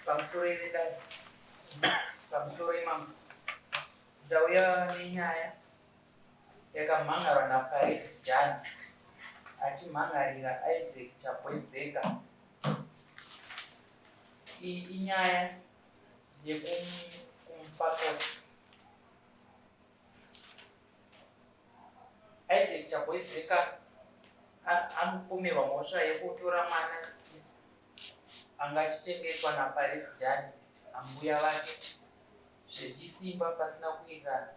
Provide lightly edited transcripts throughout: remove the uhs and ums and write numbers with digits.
Pamusoro vedare, pamusoro imambo, ndauya nenyaya yakamhan'arwa naFarisi Jani achimhan'arira Isaac Chapwedzeka. Iyi inyaya yekuMufakose. Isaac Chabwedzeka anopomerwa mhosva yekutora mwana anga achichengetwa naFaris Jani, ambuya vake, zvechisimba pasina kuwirirana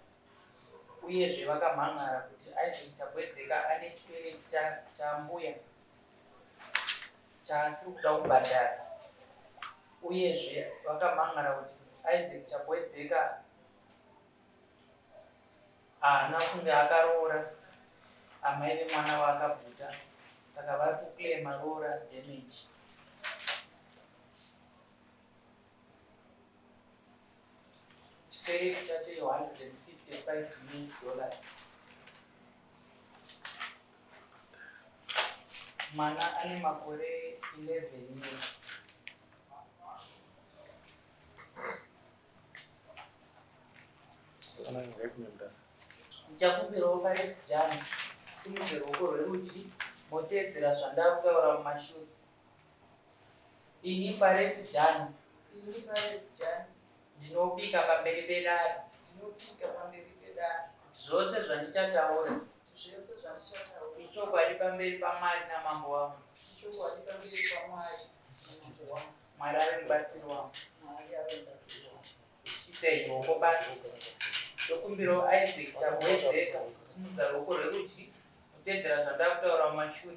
uyezve vakamhan'ara kuti Isaac Chabwedzeka ane chikwereti chaambuya chaasiri kuda kubhadhara uyezve vakamhan'ara kuti Isaac Chabwedzeka Haana kunge akaroora amai vemwana waakabvuta saka vari kuclaimer roora damage. Chikwereti chacho i 155 US dollars. Mwana ane makore 11 years. Ndichakumbirawo Faresi Jani simudze ruoko rwerudyi moteedzera zvandakutaura mumashure. Ini Faresi Jani. Ini Faresi Jani. Ndinopika pamberi pedare. Ndinopika pamberi pedare. Kuti zvose zvandichataura. Zvese zvandichataura. Ichokwadi pamberi paMwari namambo wangu. Ichokwadi pamberi paMwari namambo wangu. Mwari ave mubatsiri wangu. Mwari ave mubatsiri wangu. Chisei ruoko pasi. Ndokumbirawo Isaac Chagwedzeka kusimudza ruoko rwerudyi kutedzera zvandakutaura mumashure.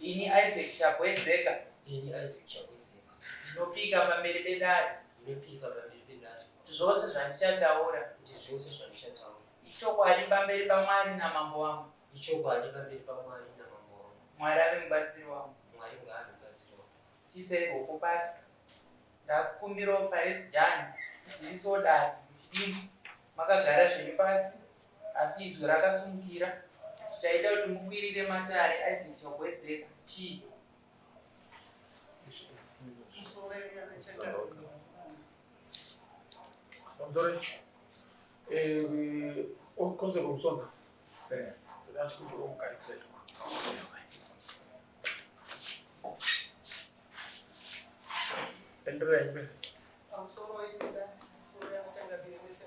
Ini Isaac Chagwedzeka. Ini Isaac Chagwedzeka. Ndinopika pamberi pedare. Ndinopika pamberi pedare. Kuti zvose zvandichataura. Kuti zvose zvandichataura. Ichokwadi pamberi paMwari namambo wangu. Ichokwadi pamberi paMwari namambo wangu. Mwari ave mubatsiri wangu. Mwari ngaave mubatsiri wangu. Chiisei ruoko pasi. Ndakukumbirawo Faresi Jani kuzivisawo dare muchidimbu. Makagara zvenyu pasi asi izwi rakasumukira kuti chaita kuti mukwirire matare Isaac Chagwedzeka chii? Pamusoro eh Constable Musonza. Eh, that's good omugarisele. Endererai mberi. Pamusoro pamusoro yamachangamire mese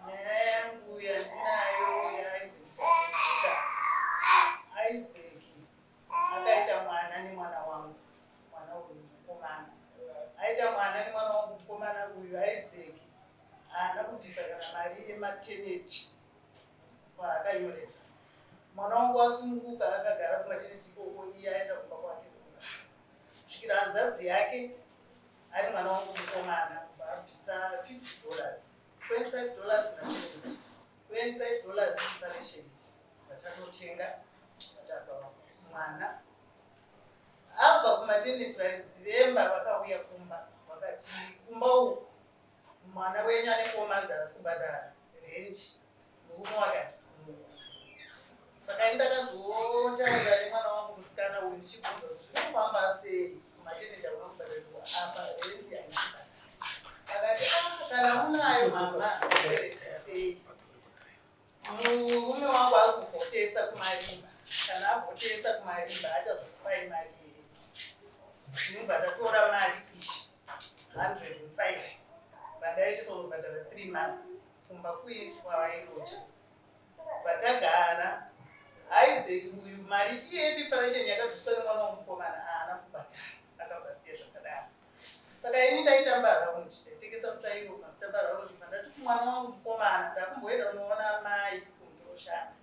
nyaya yangu yandinayo yaIsaac Chakuzika. Isaac akaita mwana nemwana wangu, mwana uyu mukomana aita mwana nemwana wangu mukomana uyu Isaac haana kubvisa kana mari yemateneti kwaakanyoresa mwana wangu asununguka akagara kumateneti ikoko iye aenda kumba kwake kunogara kusvikira hanzvadzi yake ari mwana wangu mukomana kubva abvisa 50 dollars 25 dollars mateneti 25 dollars preparation vatanotenga vatapa mwana abva kumateneti varidzi vemba vakauya kumba vakati kumba uku Mwana wenyu ane 4 months haasi kubhadhara rent murume wake handisi kumuona. Saka ini ndakazotaura nemwana wangu musikana uyu ndichibvunza kuti zvinofamba sei kumateneti hauna kubhadharirwa apa rent haisi kubhadhara. Akati ah, kana munayo mama sei murume wangu ari kuvhotesa kumarimba kana avhotesa kumarimba achazokupai mari yenyu ndinobva ndatora mari iyi 105 vandaendesa kunobhadhara 3 months kumba kuye kwavairoja vatagara Isaac uyu mari iye yepreparation yakabviswa nemwana womukomana haana kubhadhara akabva asiya zvakadaro saka ini ndaitamba round ndaitengesa mutsvairo pakutamba round pandati kumwana wangu mukomana ndakumboenda kunoona mai kundoroshanda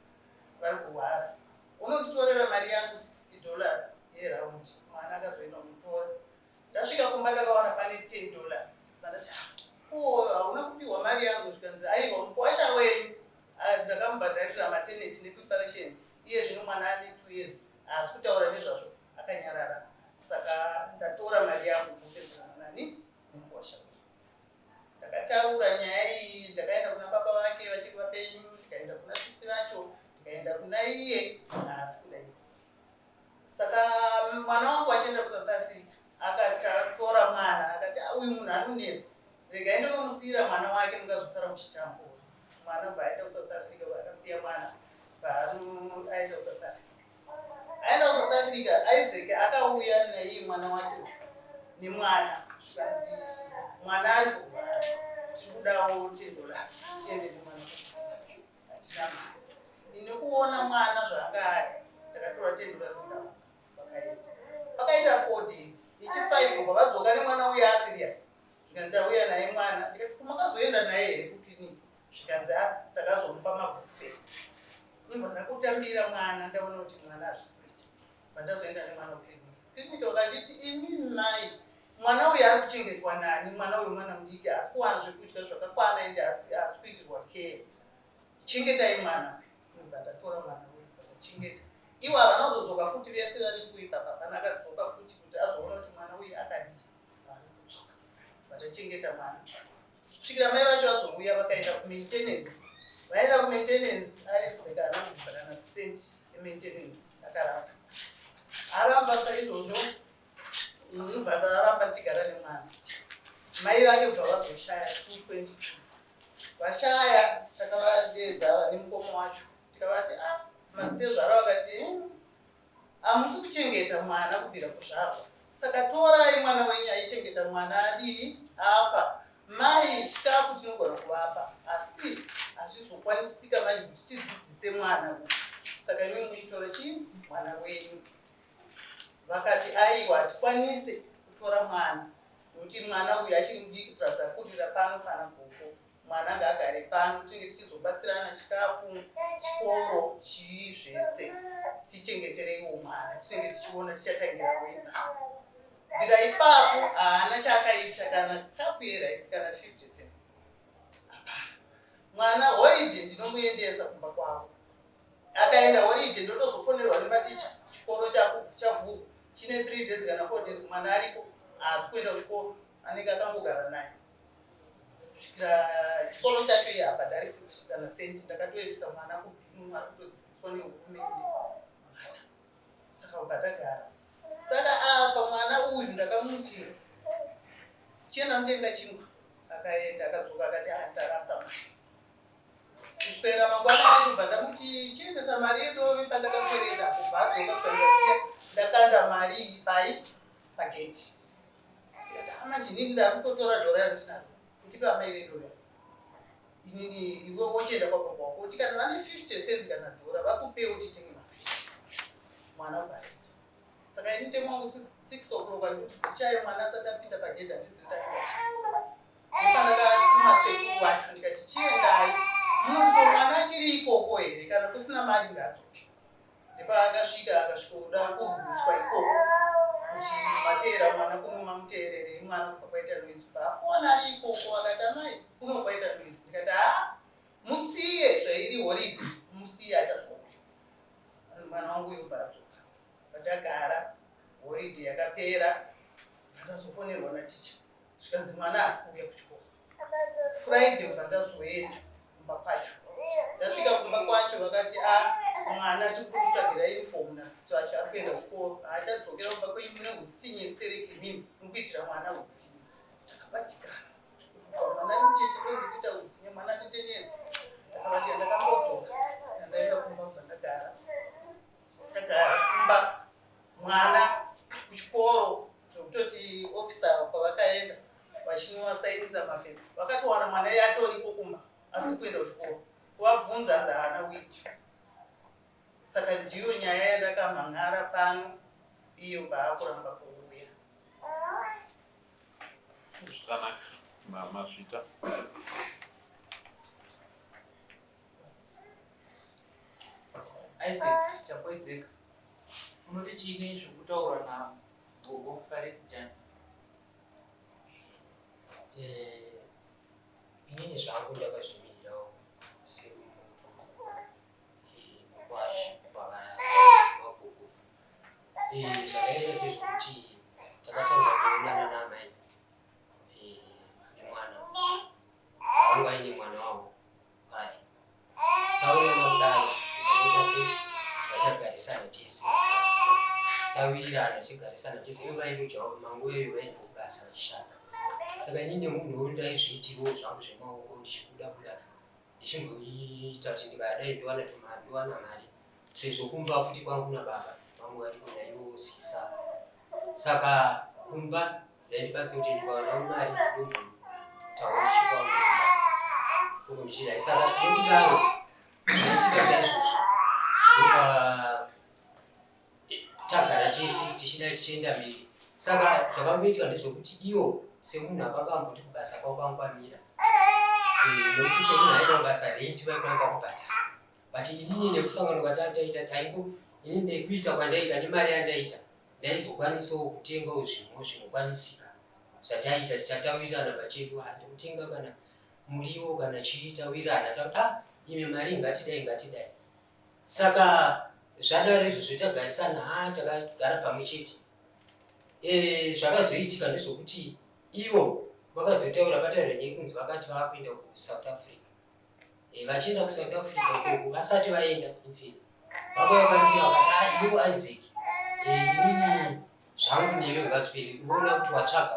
vari kurwara unonditorera mari yangu 60 dollars yeround mwana akazoenda kumutora ndasvika kumba ndakawana pane 10 dollars pandati ko hauna kupiwa mari yangu zvikanzi aiwa mukwasha wenyu ah, ndakamubhadharira mateneti nepreparation iye zvino mwana ane two years haasi kutaura nezvazvo akanyarara saka ndatora mari yangu kupedzerana nani nemukwasha wenyu ndakataura nyaya iyi ndakaenda kuna baba vake vachiri vapenyu ndikaenda kuna sisi vacho ndikaenda kuna iye haasi kudai saka mwana wangu achienda kusouth africa akatora mwana uyu munhu anonetsa, regai ndonomusiyira mwana wake mungazosara muchitambura. Mwana bva aenda kuSouth Africa, akasiya mwana bva aenda kuSouth Africa. Aenda kuSouth Africa, Isaac akauya naiye mwana wake nemwana, zvikanzi mwana ari kurwara, tiri kudawo $10 tiende nemwana, hatina mari. Ini kuona mwana zvaanga ari, ndakatora $10 ndikavapa, vakaenda. Pakaita 4 days, ichi 5 pavadzoka nemwana uya aserious, zvikanzi tauya naye mwana. Ndikati, kumakazoenda naye here kukliniki? Zvikanzi, a takazomupa mabrufen. Imbwa ndakutambira mwana, ndaona kuti mwana hazvisi kuita, pandazoenda nemwana kukliniki, kliniki vakanditi, imi mai, mwana uyu ari kuchengetwa nani? Mwana uyu mwana mudiki, asi kuwana zvekudya zvakakwana, ende asi kuitirwa care. Chengetai mwana uyu. Ndobva ndatora mwana uyu, ndachengeta. Ivo havana kuzodzoka futi, vese varipo ipapa hapana akadzoka futi kuti azoona kuti mwana uyu akadii. Havana kudzoka. Vatachengeta mwana kusvikira mai vacho vazouya, vakaenda kumaintenance. Vaenda kumaintenance, Isaac haana kubvisa kana cent emaintenance, akaramba. Aramba saizvozvo, ndobva ndaramba ndichigara nemwana. Mai vake kubva vazoshaya 222. Vashaya, takavadeedza nemukoma wacho, tikavati, a madzitezvara vakati, hamusi kuchengeta mwana kubvira kuzvarwa, saka torai mwana wenyu aichengeta mwana adii afa. Mai chikafu tinogona kuvapa, asi hazvizokwanisika manje kuti tidzidzise mwana uyu, saka imimi muchitora chii mwana wenyu. Vakati, aiwa, hatikwanise kutora mwana nokuti mwana uyu achiri mudiki, plus akurira pano pana gogo. Mwana ngaagare pano, tinenge tichizobatsirana chikafu, chikoro, chii zvese. Tichengetereiwo mwana, tinenge tichiona tichatangirawo ipapo. Bvira ipapo haana chaakaita, kana kapu yeraisi, kana 50 cents hapana. Mwana holiday ndinomuendesa kumba kwavo. Akaenda holiday, ndotozofonerwa nematicha, chikoro chavhurwa chine 3 days kana 4 days, mwana ariko, haasi kuenda kuchikoro, anenge akangogara naye kusvikira chikoro chacho. Iye habhadhari futi kana sendi. Ndakatoendesa mwana kubhinu, ari kutodzidziswa nehurumende mwana. Saka ubva tagara. Saka apa mwana uyu ndakamuti, chienda notenga chingwa. Akaenda, akadzoka akati, ah, ndarasa mari. Kuswera mangwana acho bva ndamuti, chiendesa mari yedovi pandakakwerera. Kubva adzoka, kusvika ndasiya ndakanda mari iyi pai pageti. Ndikati, amanje inini ndakutotora dhora randinaro, ndipe amai vedovi inini, iwe wochienda kwababa wako kuti kana vane 50 cents kana dhora vakupewo titenge mafeshi. Mwana ubva aenda. Saka ini mutemo wangu 6 o'clock andikuti dzichayo mwana asati apinda pagedhi, handizivi kuti ndakatuma sekuru vacho, ndikati, chiendai munoti ko mwana achiri ikoko here, kana kusina mari ngaadzoke. Ndepaakasvika, akasvikoda kurwiswa ikoko kuti mateera mwana kuno, mamuteererei mwana? Kubva kwaita noise. Bva afona ari ikoko, akati, amai, kuno kwaita noise. Ndikati, ha, musiye, zvairi holiday, musiye, achazouya mwana wangu. Yobva adzoka, patagara. Holiday yakapera, bva ndazofonerwa naticha, zvikanzi mwana haasi kuuya kuchikoro Friday. Bva ndazoenda kumba kwacho. Ndasvika kumba kwacho, vakati, a mwana tiri kutsvagira uniform nasisi vacho, ari kuenda kuchikoro, haachadzokera kumba kwenyu. Mune utsinye stereki imimi, muri kuitira mwana utsinye. Takabatikana kubva mwana ari mucheche, tondi kuita utsinye, mwana ane 10 years. Ndakabatikana, ndakambodzoka. Ndandaenda kumba, bva ndagara, ndagara kumba, mwana kuchikoro, zvekutoti officer pavakaenda vachinovasainisa mapepa, vakatowana mwana iye atoriko kumba asiri kuenda kuchikoro. Kuvabvunza, hanzi haana witi. Saka ndiyo nyaya yandakamhan'ara pano, iyo baakuramba kuuya. Zvakanaka, mazvita. Isaac Chakwedzeka, unoti chiine zvekutaura nagogo Faresi Jani? Inini zvangu ndakazvimirirawo semuntu mukwasha pavagogo. Zvakaita ndezvekuti takatanga kuonana naamai nemwana vanga vaine mwana wavo kare. Taonana kudaro, zvakaita sei, tikatagarisana tese, tawirirana, tichigarisana tese. Ivo vainojawo manguva iyoyo, vaenda kubasa vachishanda. Saka inini nemunhuwo ndaizviitirawo zvangu zvemaoko ndichibuda buda ndichimboita kuti ndikadai ndowana tumari ndowana mari sezvo kumba futi kwangu nababa vangu variko naivo sisa saka kumba zvaindibatsira kuti ndikawana mari ndombotaura ndichikwangu uko ndichidai saka nekudaro zvaitika saizvozvo ndopa tagara tese tichidai tichienda mberi saka zvakangoitika ndezvekuti iwo semunhu akanga amboti kubasa kwavo kwangu kwamira eh, nekuti semunhu aenda kubasa renti vaikwanisa kubhadhara but inini nekusangano kwatataita taingo inini nekuita kwandaita nemari yandaita ndaizokwanisawo kutengawo zvinhu zvinokwanisika zvataiita tichatawirirana pachedu handikutenga kana muriwo kana chii tawirirana takuti ah ime mari ngatidai ngatidai Saka zvadaro izvozvo tagarisana haa takagara pamwe chete. E, zvakazoitika ndezvokuti ivo vakazotaura pataura nyaya kunzi vakati vakuenda kuSouth Africa. E, vachienda kuSouth Africa ikoko vasati vaenda infact vakauya kwandiri vakati ah iwewo Isaac e, inini zvangu newe ngazvipere unoona kuti watsvaga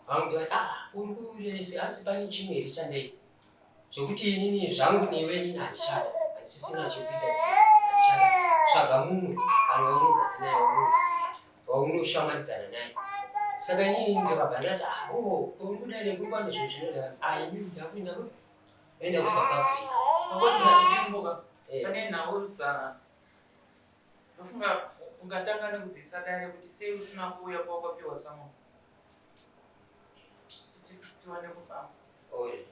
vangu ndikati ah uri kurevese asi pane chimwe here chandaita zvekuti inini zvangu newe inini handichada handisisina chekuita handichada tsvaga mumwe kana waunogara naye waunoshamwaridzana naye saka inini ndakabva ndati ah, oh, uri kudai nekuri kwane zvinhu zvinodakanzi ah inini ndakuenda ku enda kusouth africa eh. pane nhau dza ndofunga ungatanga nekuzivisa dare kuti sei usina kuuya kwawakapiwa samon tiwane kufamba Oh, yeah.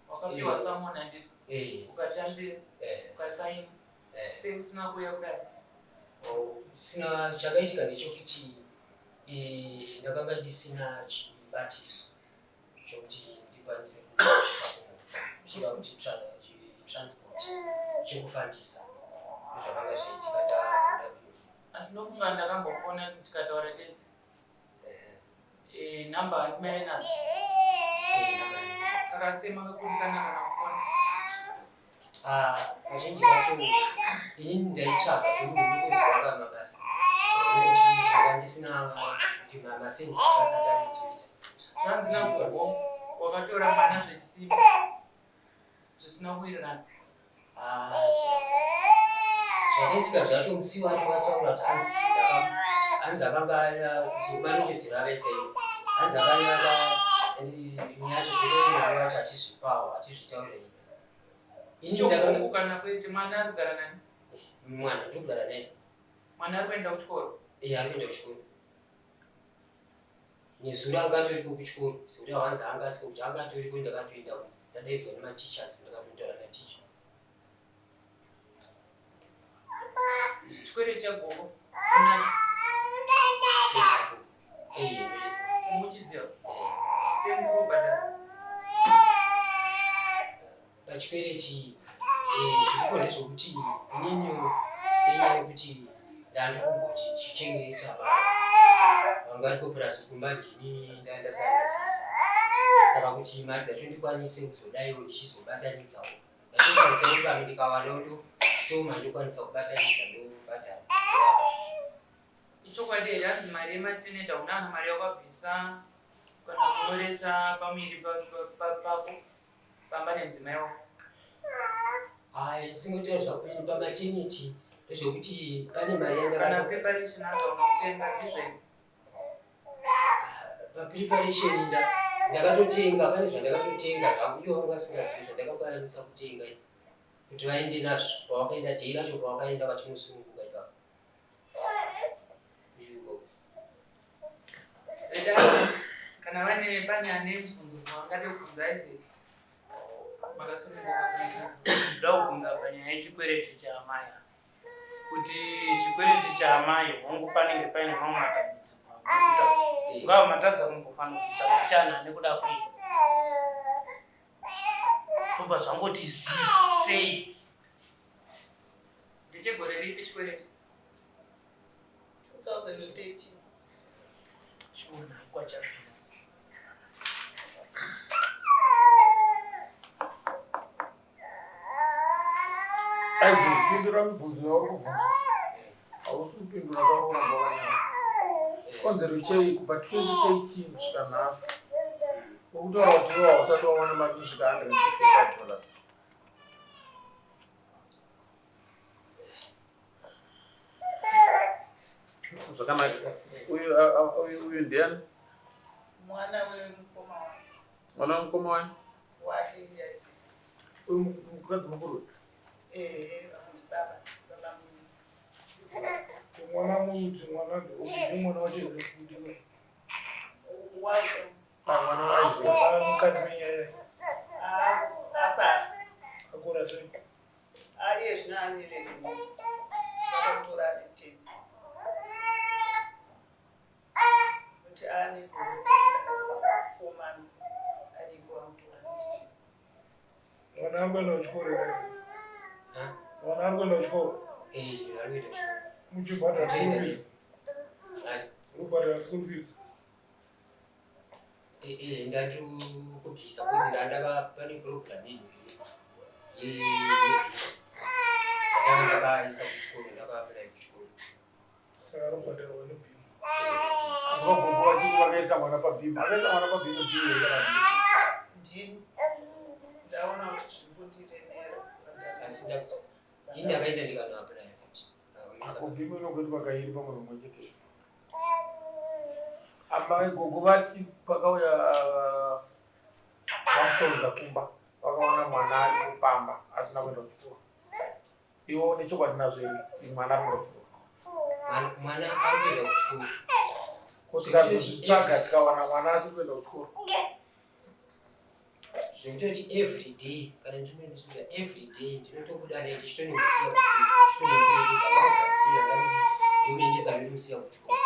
Wakapiwa summon handiti? Eh. Ukatambira, Eh. ukasaina. Eh. Sei usina kuuya kudai? Oh, sina chakaitika ndechekuti eh, ndakanga ndisina chibatiso chokuti ndikwanise kusvika kusvika kuti transport chekufambisa zvakanga zvaitika ndakuda Asi ndofunga ndakambofona tikataura tese. Eh, number handimai nadzo. Saka sei makakundikana kana kufona? Ah, kazhinji kacho inini ndaitsvaga semunhu unozivaka mabasa ndanga ndisina kuti masenzi akasati anetsoita Zvanzi nagogo wakatora mwana zvechisimba zvisina kuwirirana. Ah, zvakaitika zvacho musi wacho vataura kuti hanzi hanzi akanga marongedzero akaita iyo hanzi akanga nyaya yacho zvinoenderana vacho achizvipawo achizvitaurira ini Chokungu kana kwete mwana ari kugara nani? Mwana ndiri kugara naye. Mwana ari kuenda kuchikoro? Iye ari kuenda kuchikoro. Nezuro anga atoriko kuchikoro sekuti awanza anga asiko kuti anga atoriko ndakatoenda ndadaidzwa nemateachers ndakatotaura naticha. Chikwereti chagogo unacho? Eh, Muchiziva? Sei musiri kubhadhara? Pachikwereti eh, zviripo ndezvokuti inini senyaya yekuti ndandikumboti chichengeta vanga variko plus kumba ndini ndandasandasisa saka kuti mari dzacho ndikwanise kuzodaiwo ndichizobatanidzawo ndakwanisa kuti vamwe ndikawanawo ndo shoma ndokwanisa kubatanidza ndobhadhara. Ichokwadi here hanzi mari yemateneti hauna kana mari yaukabvisa kana kunyoresa pamuviri pako pamba nemudzimai wako? Hai, singotaura zvako ini pamaternity ndezvekuti pane mari Kana yandakatopa preparation hanzi hauna kutenga ndizvo here? Papreparation ndakatotenga pane zvandakatotenga zvangu ivo vanga vasingazivi zvandakakwanisa kutenga kuti vaende nazvo pavakaenda dhei racho pavakaenda vachinosununguka ipapo. Kana vane pane ane mubvunzo wangade kubvunza Isaac makasununguka kuita. Ndoda kubvunza panyaya yechikwereti chaamai ava kuti chikwereti chaamai hongu panenge paine mamwe matambudziko amukuita ungava matadza kumbofanokisa mbichana nekuda kwei zvobva zvangoti zii sei Ndechegore ripi chikwereti? 2013. Chiona kwachapinda. Isaac, pindura mibvunzo yauri kubvunza. Hausi kupindura kwauri kuramba wakanyara. Chikonzero chei kubva 2013 kusvika nhasi? Ukutaura kuti iwe hausati wawana mari kusvika 155 dollars. Zvakanaka. Uyu uyu uyu ndiani? Mwana wemukoma wake. Mwana wemukoma wani? Wake yes. Uyu mukadzi mukuru. Eh, vanoti baba, baba mimi. Mwana mudzi mwana ndemwana wacho here kudiwa. Wake. Ah, mwana waIsaac. Mwana mukati menyaya. Ah, asara. Akura sei? Ah, iye zvino ane 11 years. Saka kutora ane 10. Kuti ane gore 4 months ariko amutora nechisi. Mwana ari kuenda kuchikoro here? Mwana ari kuenda kuchikoro? Eh, ari kuenda kuchikoro. Muchibhadhara school fees? Ari. Urikubhadhara school fees? Eh, eh, ndati kubvisa kuzi ndandaka pane program iyi ndakaisa kuchikoro ndakaapply kuchikoro. Saka arikubhadharwa neBeam. Vagogo vachiti vakaisa mwana paBeam. Akaisa mwana paBeam ndini here kana ndini? Ndini. Ndaona kuti zviri kundiremera. Asi ini ndakaenda ndikanoapply futi. Ndakamisa. Ako BEAM inokuitwa kairi pamunhu mumwe chete. Amai gogo vati pakauya vamusonza kumba vakaona mwana ari kupamba asina kuenda kuchikoro. Iwe une chokwadi nazvo here kuti mwana ari kuenda kuchikoro? Mwana ari kuenda kuchikoro. Ko tikazozvitsvaga tikawana mwana asiri kuenda kuchikoro? Zvekutoti every day kana ndinonosuka every day ndinotobuda naye ndichitonomusiya kuchikoro. Ndichitonomusiya ndinomusiya kuchikoro.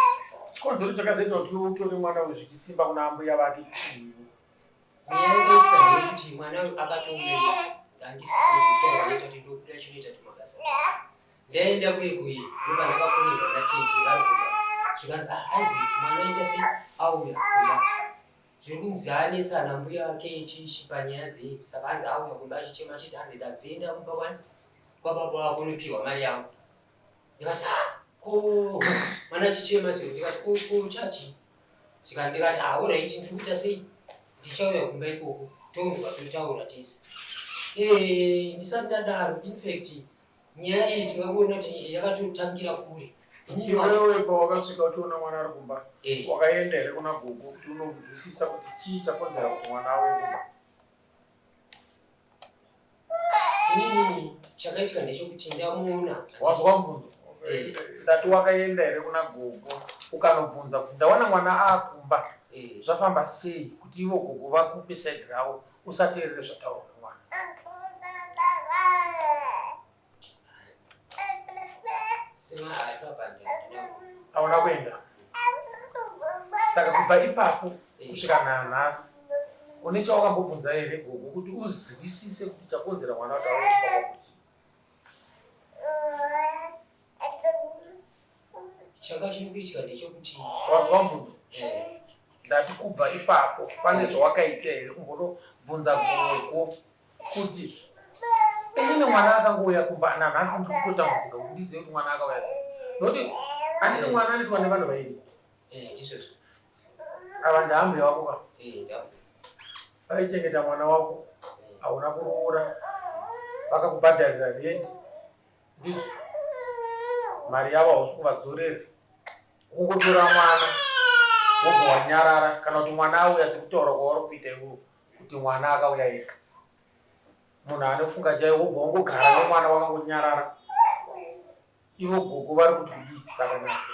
Chikonzero chakazoita kuti utore mwana uyu zvichisimba kuna ambuya vake chii? Nyaya yekuitika ndeyekuti mwana uyu akatouya handisi kuita kuti ndobuda chinoita tumabasa. Ndaenda kuye kuye ndobva ndakafonerwa natete vari kubva zvikanzi ah Isaac mwana aita sei auya kumba. Zviri kunzi anetsa nambuya vake chichi panyaya dzei saka hanzi auya kumba achichema achiti hanzi ndadzienda kumba kwani kwababa wako unopiwa mari yangu. Ndikati ah ko mwana achichema sei ndikati ko ko chachi zvikati ndikati ah alright ndiri kuita sei ndichauya kumba ikoko tonzwa totaura tese. Eh ndisati ndadaro in fact nyaya iyi tingangoona kuti yakatotangira kure. Inini wacho Iwewe pawakasvika uchiona mwana ari kumba eh wakaenda here kuna gogo kuti unonzwisisa kuti chii chakonzera kuti mwana auye kumba? Inini chakaitika ndechekuti ndamuona. Wanzwa mubvunzo? Eh. Ndati wakaenda here kuna gogo ukanobvunza kuti ndawana mwana aakumba Eh. zvafamba sei kuti ivo gogo vakupe side ravo usateerere zvataurwa nemwana. Sema ipapa ndina. Hauna kuenda. Saka kubva ipapo Eh. kusvika nanhasi une chawakambobvunza here gogo kuti uzwisise kuti chakonzera mwana kuti auye kumba kwako chii? Changa chiri kuitika ndechekuti Wanzwa mubvunzo? eh Ndati kubva ipapo pane zvawakaita here kumbonobvunza gogo kuti inini mwana akangouya kumba nanhasi ndiri kutotambudzika kuti ndizive kuti mwana akauya sei nokuti anini mwana anoitwa nevanhu vairi eh ndizvozvo. ava ndaambuya wako ka Eh ndamu. vaichengeta mwana wako hauna kuroora vakakubhadharira rendi ndizvo mari yavo hausi kuvadzorera kungotora mwana wobva wanyarara kana kuti mwana auya sekutaura kwauri kuita iwewe kuti mwana akauya ega munhu anofunga chaiwo wobva wangogara nemwana wakangonyarara ivo gogo vari kuti kudii saka nazvo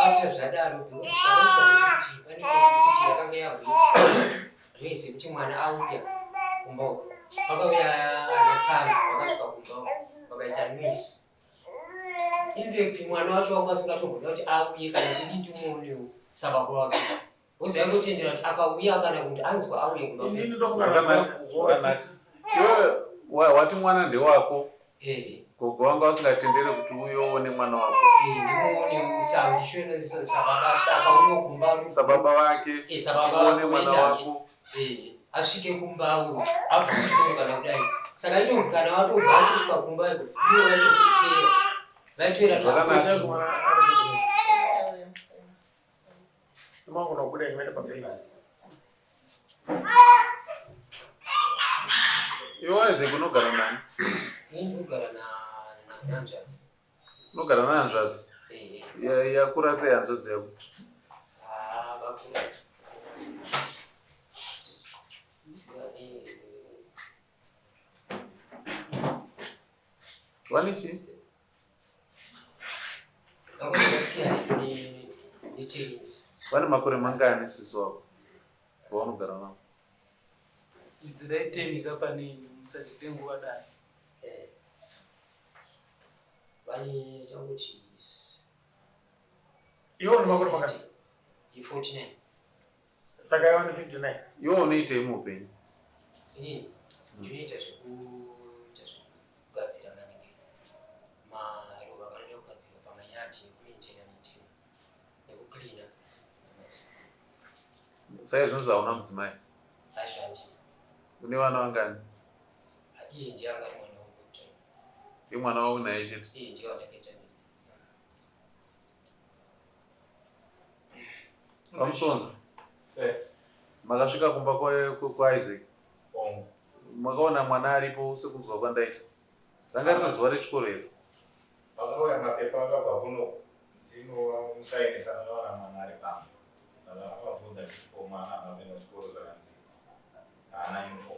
After zvadaro because chakaita kuti pane kuti yakanga yamboitika noise yekuti mwana auya kumba uko pakauya anatsano vakasvika kumba uko vakaita noise. In fact mwana wacho wanga asingatomboda kuti auye kana tidi ndimuonewo sababa wake. Wozi aingotendera kuti akauya kana kuti anzwa auye kumba inini kwedu. ndofunga Zvakanaka, gogo zvakanaka. Iwewe wati mwana ndewako, Eh. gogo vanga vasingatenderi kuti uye uone mwana wako. Eh, ndimuone ndishoene sababa akauya kumba Sababa vake, Eh, sababa kuti uone mwana kuenda wako. Eh, asvike kumba uyo abva kuchikoro kana kudai saka itonzi kana watobva atosvika kumba iko ivo vaitozotera vaitera Zvakanaka. mwana ari kumangu nobuda imene pabhenzi. Iwe Isaac unogara nani? Ini ndinogara nahanzvadzi. Unogara nahanzvadzi? Eh. Yakura sei hanzvadzi yako? Ah, vakura. Vane chii? Vane makore mangani sisi wako vaunogara navo? Idzirai teni ka pane ini musazvide nguva dai. Eh. Vane tangoti Iwe une makore mangani? I49. Saka iwe une 59. Iwe unoitei muupenyu? Inini ndinoita zvekuita zvekugadzira maningi maruva kanoita kugadzirwa pamayadhi nekumaintaina maintaina nekucleana. Saka izvozvo hauna mudzimai? Hazvanji. Une vana vangani? Iye ndiye anga ari mwana wangu wekutanga. Iye mwana wako naye chete? Iye ndiye wandakaita naye. VaMusonza, makasvika kumba kwaIsaac, makaona mwana aripo sekunzwa kwandaita. Ranga riri zuva rechikoro here? Pakauya mapepa akabva kuno ndinomusainisa ndakawana mwana ari pamba. Ndakavabvunza nditi ko mwana haana kuenda kuchikoro zvakanzi haana info.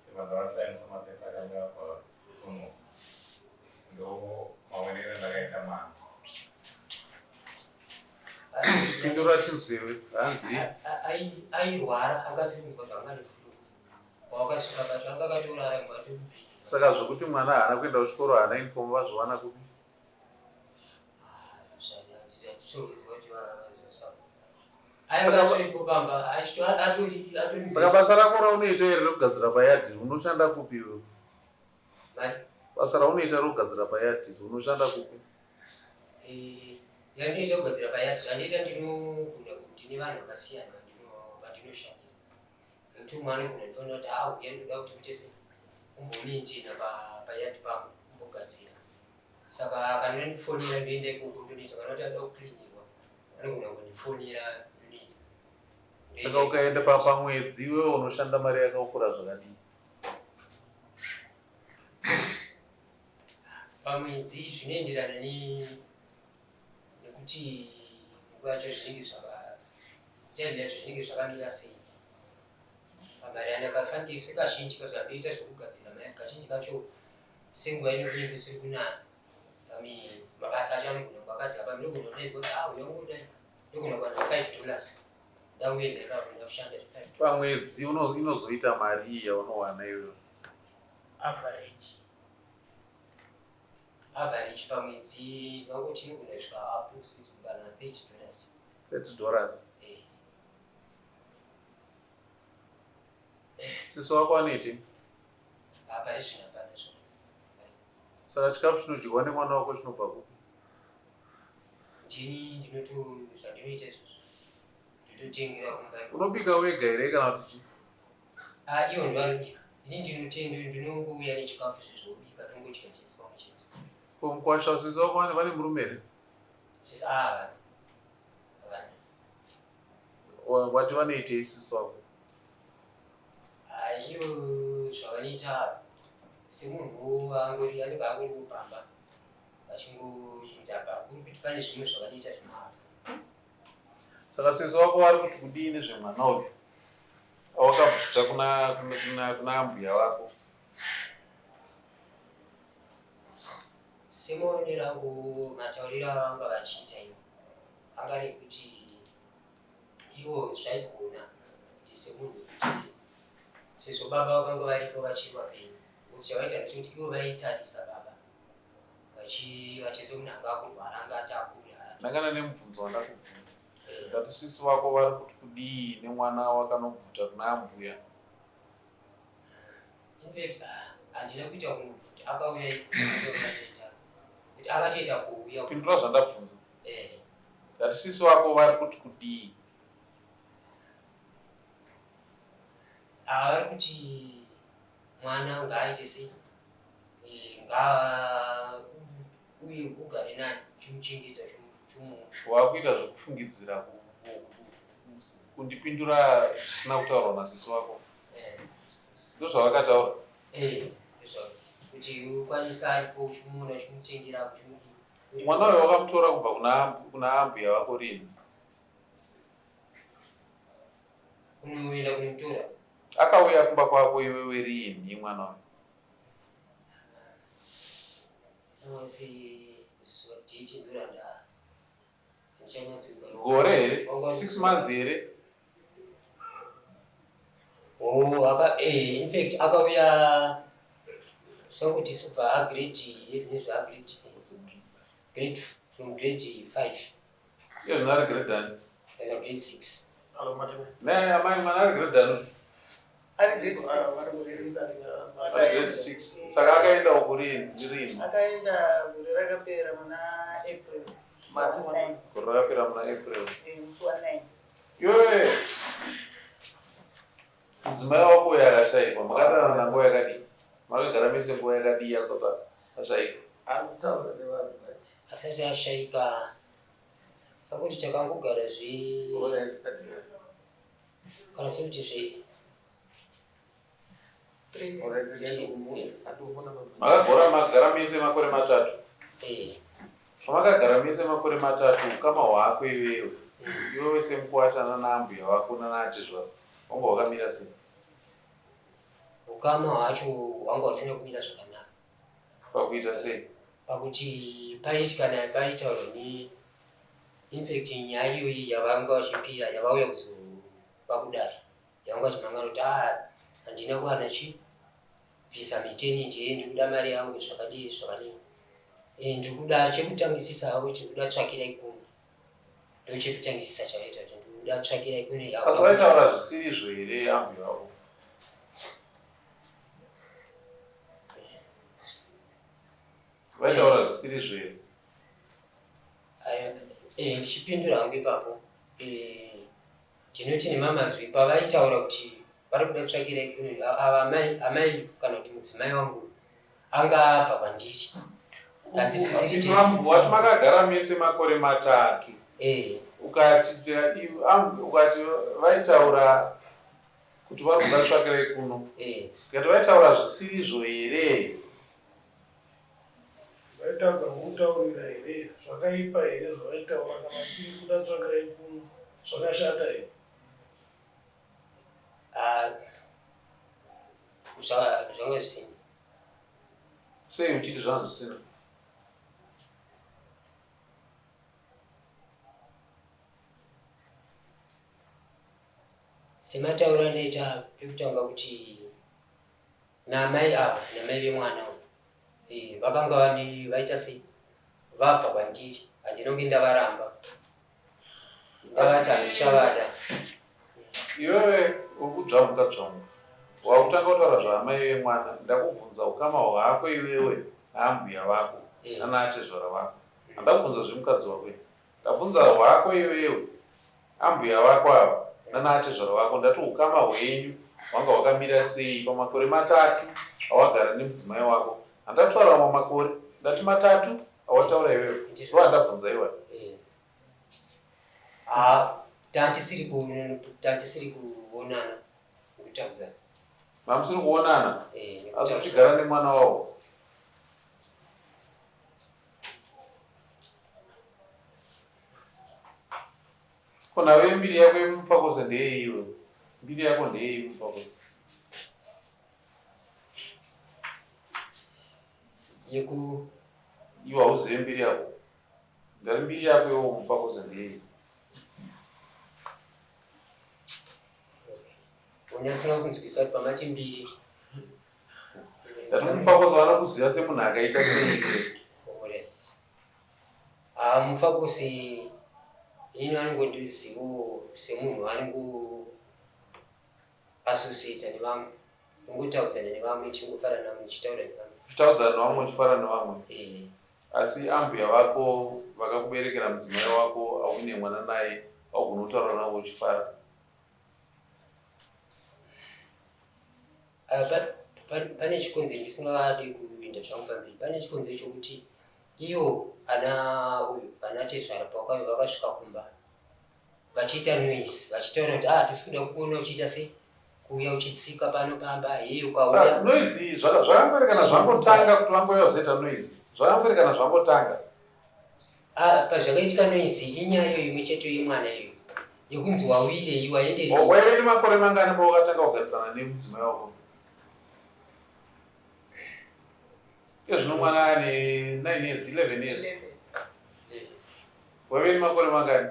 Ndibva ndavasainisa mapepa akanga abva kuno. Ndo maonero andakaita mwana. Pindura tinzwewe hanzi. Airwara akasiri kunzwa zvanga neflu. Wakasvika pacho anga akatorara imwe atomupinda. Saka zvekuti mwana haana kuenda kuchikoro haana uniform vazviwana kupi? Saka basa rako raunoita iri rekugadzira payadhi unoshanda kupi iwe? Basa raunoita rekugadzira payadhi unoshanda kupi? Eh, yandinoita kugadzira payadhi zvandiita ndinogona kuti nevanhu vakasiyana vandinoshandira nekuti umwe anogona ndifanira kuti ah uya ndinoda kuti uite se umbomaintaina payadhi pako umbogadzira saka kana anondifonera ndoenda ikoko ndonoita kana kuti anoda kucleanirwa anogona kundifonera ndonoita saka ukaenda pamwedzi iwewe unoshanda mari yakakura zvakadii Pamwedzi zvinoenderana nekuti nguva yacho zvinenge zvaka time yacho zvinenge zvakamira sei. Pamari andakafanira sekazhinji kacho andoita zvekugadzira mari kazhinji kacho senguva ino kunenge kusiri kunaya pami mabasa acho anogona kuakadzi apa ndinogona kudaidzwa kuti ah uya ungodai ndogona kuwana 5 dollars ndangoenda ipapo ndakushanda pamwedzi inozoita mari iyi yaunowana iyoyo average average pamwedzi vangoti inogona kusvika up kana 30 dollars 30 dollars eh. Sisi wako anoitei? Apa izvino hapana zvo. Saka chikafu chinodyiwa nemwana wako chinobva kupi? Ndini ndinoto zvandinoita izvozvo. Ndototengera kumba. Unobika wega here kana kuti chii? Ah, ivo ndovanobika. Ini ndinotenda ndinongouya nechikafu zvezvobika tongodya tese pamwe chete. Ko mukwasha sisi wako vane murume here? Sisi ah vana. Vana. Wati vanoitei sisi wako? Ah, iyo zvavanoita semunhu angori anenge angori kupamba vachingoita pa kuri kuti pane zvimwe zvavanoita zvemahara. Saka sisi wako vari kuti kudii nezvemwana uyu awakabvuta kuna, kuna, kuna, kuna ambuya vako? Semaonero angu matauriro avanga vachiita iwo anga ari ekuti iwo zvaigona kuti semunhu wekuti sezvo baba vakanga varipo vachiri vapenyu because chavaita ndechekuti ivo vaitarisa baba vachize munhu anga akurwara anga atakura Ndangana nemubvunzo wandakubvunza. Ndati sisi vako vari kuti kudii nemwana wakanobvuta kuna ambuya? Infact ah, handina kuita kunobvuta akauya ikuita kuti akatoita kuuya Pindura zvandabvunza. Eh. Ndati sisi vako vari kuti kudii? Ah, vari kuti mwana ngaaite sei eh, ngaa uye ugare naye uchimuchengeta chumu Wakuita zvekufungidzira kundipindura zvisina kutaurwa nasisi wako. Eh. Ndozvavakataura. Eh, kuti ukwanisa aripo uchimuona uchimutengera uchimudii. Mwana uyo wakamutora kubva kuna kuna ambuya vako rini? Kunoenda kunomutora. Akauya kumba kwako iwewe rini mwana uyo? Gore here? 6 months here? Oh, aka eh in fact akauya zvakuti subva a grade nezva a grade grade from grade 5. Iye zvino ari grade ani? Ari grade 6. Ne amai mwana ari grade ani? Ari grade 6. Ari grade 6. Saka akaenda uku rini? Rini? Akaenda gore rakapera muna April. Gore rakapera muna April. Eh, musi wa 9. Iwewe mudzimai wako uyo akashaikwa makadanana nguva yakadii? Makagara mese nguva yakadii asati ashaikwa? Asati ashaika pakuti takangogara zve kana sekuti zve Makagora makagara mese makore matatu. Eh. Pamakagara mese makore matatu ukama hwako iwewe iwewe semukwasha nana ambuya vako nana atezvara wanga hwakamira sei? Ukama hwacho hwanga husina kumira zvakanaka. Pakuita sei? Pakuti paiti kana paitaurwa ne infact nyaya iyoyi yavanga vachipira yavauya kuzopa kudare yavanga vachimhangana kuti ah handina kuwana chi bvisa maternity eh ndikuda mari yangu zvakadii zvakadii eh ndikuda chekutangisisa havo kuti ndikuda tsvakirai kuno ndochekutangisisa chavaita kuti ndikuda tsvakirai kuno Asi vaitaura zvisirizvo here ambuya vako? Vaitaura zvisirizvo here? Eh, ndichipindura hangu ipapo eh, ndinoti nemamazwi pavaitaura kuti vari kuda tsvakirai kuno ava amai amai kana kuti mudzimai wangu anga abva kwandiri tadzisisiri tese Wati makagara mese makore matatu. Eh. Ukati ukati vaitaura kuti vari kuda tsvakirai kuno. Eh. Ukati vaitaura zvisirizvo here? Vaitadza kukutaurira here? Zvakaipa here zvavaitaura kana tiri kuda tsvakirai kuno? Zvakashata here? Ah, zvanga zvisina. Sei uchiti zvanga zvisina? Sematauro anoita pekutanga kuti Naamai ava namai vemwana uyu eh, vakanga vani vaita sei vabva kwandiri handina kunge ndavaramba ndavati handichavada. Iwewe uri kudzvamuka dzvamuka wakutanga kutaura zvaamai vemwana ndakubvunza ukama hwako iwewe naambuya vako Eh. nanaatezvara vako handakubvunza zvemukadzi wako ini ndabvunza hwako iwewe Ambuya vako ava nanaatezvara vako ndati hukama hwenyu hwanga hwakamira sei pamakore matatu awagara nemudzimai wako handataura mamwe makore ndati matatu awataura iwewe ndoandabvunza iwayo. Eh. Ah, tantisiri tantisiri kuonana nekutaudzana. Mamusiri kuonana? Eh, asi uchigara nemwana wavo? Ko nhau yembiri yako yemumufakose ndeyei iwe? Mbiri yako ndeyei mumufakose? Yeku Iwe hauzive mbiri yako. Ndari mbiri yako iwe mumufakose ndeyei? Unyasina kunzwisa kuti pamati mbiri. Ndati mumufakose vanokuziva semunhu akaita sei iwe? Haa Mufakose inini vanongondizivawo semunhu anongo associata nevamwe ndongotaudzana nevamwe tichingofara navamwe ndichitaura nevamwe. Uchitaudzana nevamwe uchifara nevamwe? Eh. Asi ambuya vako vakakuberekera mudzimai wako auine mwana naye haugoni kutaura navo uchifara? Ah, pane chikonzero ndisingadi kuinda zvangu pamberi pane chikonzero chokuti Ivo ana uyu ana tezvara pavakauya vakasvika kumba vachiita noise vachitaura kuti ah tisi kuda kukuona uchiita sei Kuuya uchitsika pano pamba hei ukauya. Noise iyi zvakangoerekana zvangotanga kuti vangouya kuzoita noise. Zvakangoerekana zvangotanga. Ah, pazvakaitika noise inyaya iyo imwe chete yemwana iyo yekunzi wawirei waenderei. Waive nemakore mangani pawakatanga kugarisana nemudzimai wako? Iye zvino mwana ane 9 years, 11 years. Waive nemakore mangani?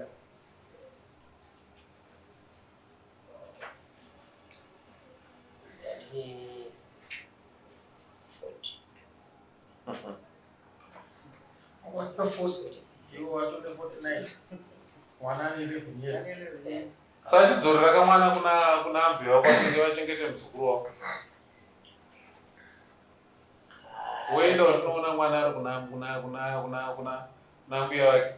Saka chidzorera kamwana kuna kuna ambuya wako vachenge vachengete muzukuru wako. Woenda uchinoona mwana ari kuna kuna kuna kuna kuna kuna ambuya wake.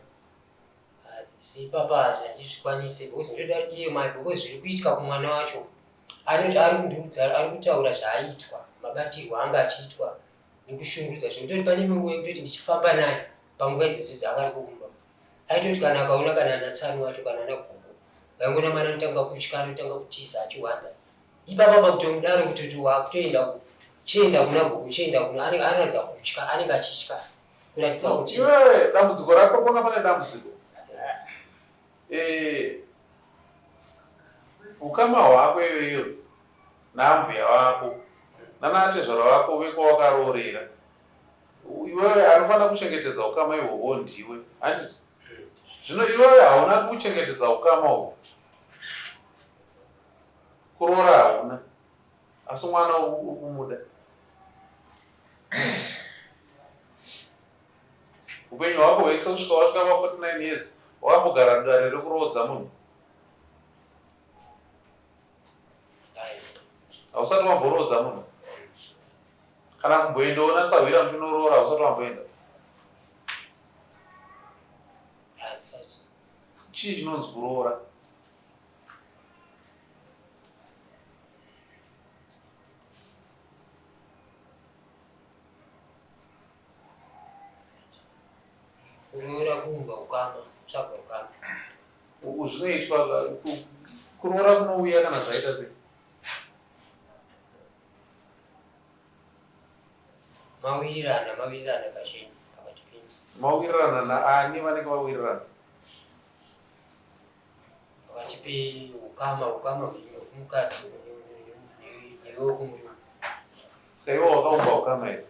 Asi ipapa handizvikwanise because ndoda iye mai because zviri kuitika kumwana wacho anoti ari kundiudza ari kutaura zvaaitwa mabatirwo anga achiitwa nekushungurudza zvekutoti pane imwe nguva yekutoti ndichifamba naye panguva idzodzo dzaanga ariko kumba aitoti kana akaona kana ana tsano wacho kana ana gogo vaingoona mwana anotanga kutya anotanga kutiza achiwanda ipapa pakutomudaro kutoti wakutoenda chienda kuna gogo chienda kuna anoratidza kutya anenge achitya kuratidza kuti iwewe dambudziko rako pona pane dambudziko eh, ukama hwako iwewe naambuya vako nanaatezvara vako vekwawakaroorera iwewe anofanira kuchengetedza ukama ihwohwo ndiwe handiti zvino iwewe hauna kuchengetedza ukama uhwu kuroora hauna asi mwana uri kumuda upenyu hwako hwese kusvika wasvika pa 49 years wakambogara dare rekuroodza munhu hausati wamboroodza munhu kana kumboendawo nasahwira muchinoroora hausati wamboenda chii chinonzi kuroora Kuroora kuumba ukama, kutsvaga ukama. Zvinoitwa kuroora kunouya kana zvaita sei? Mawirirana, mawirirana pachenyu pakati penyu. Mawirirana naani vanenge vawirirana? Pakati peukama, ukama hwekumukadzi newe kumurume. Saka iwe wakaumba ukama here?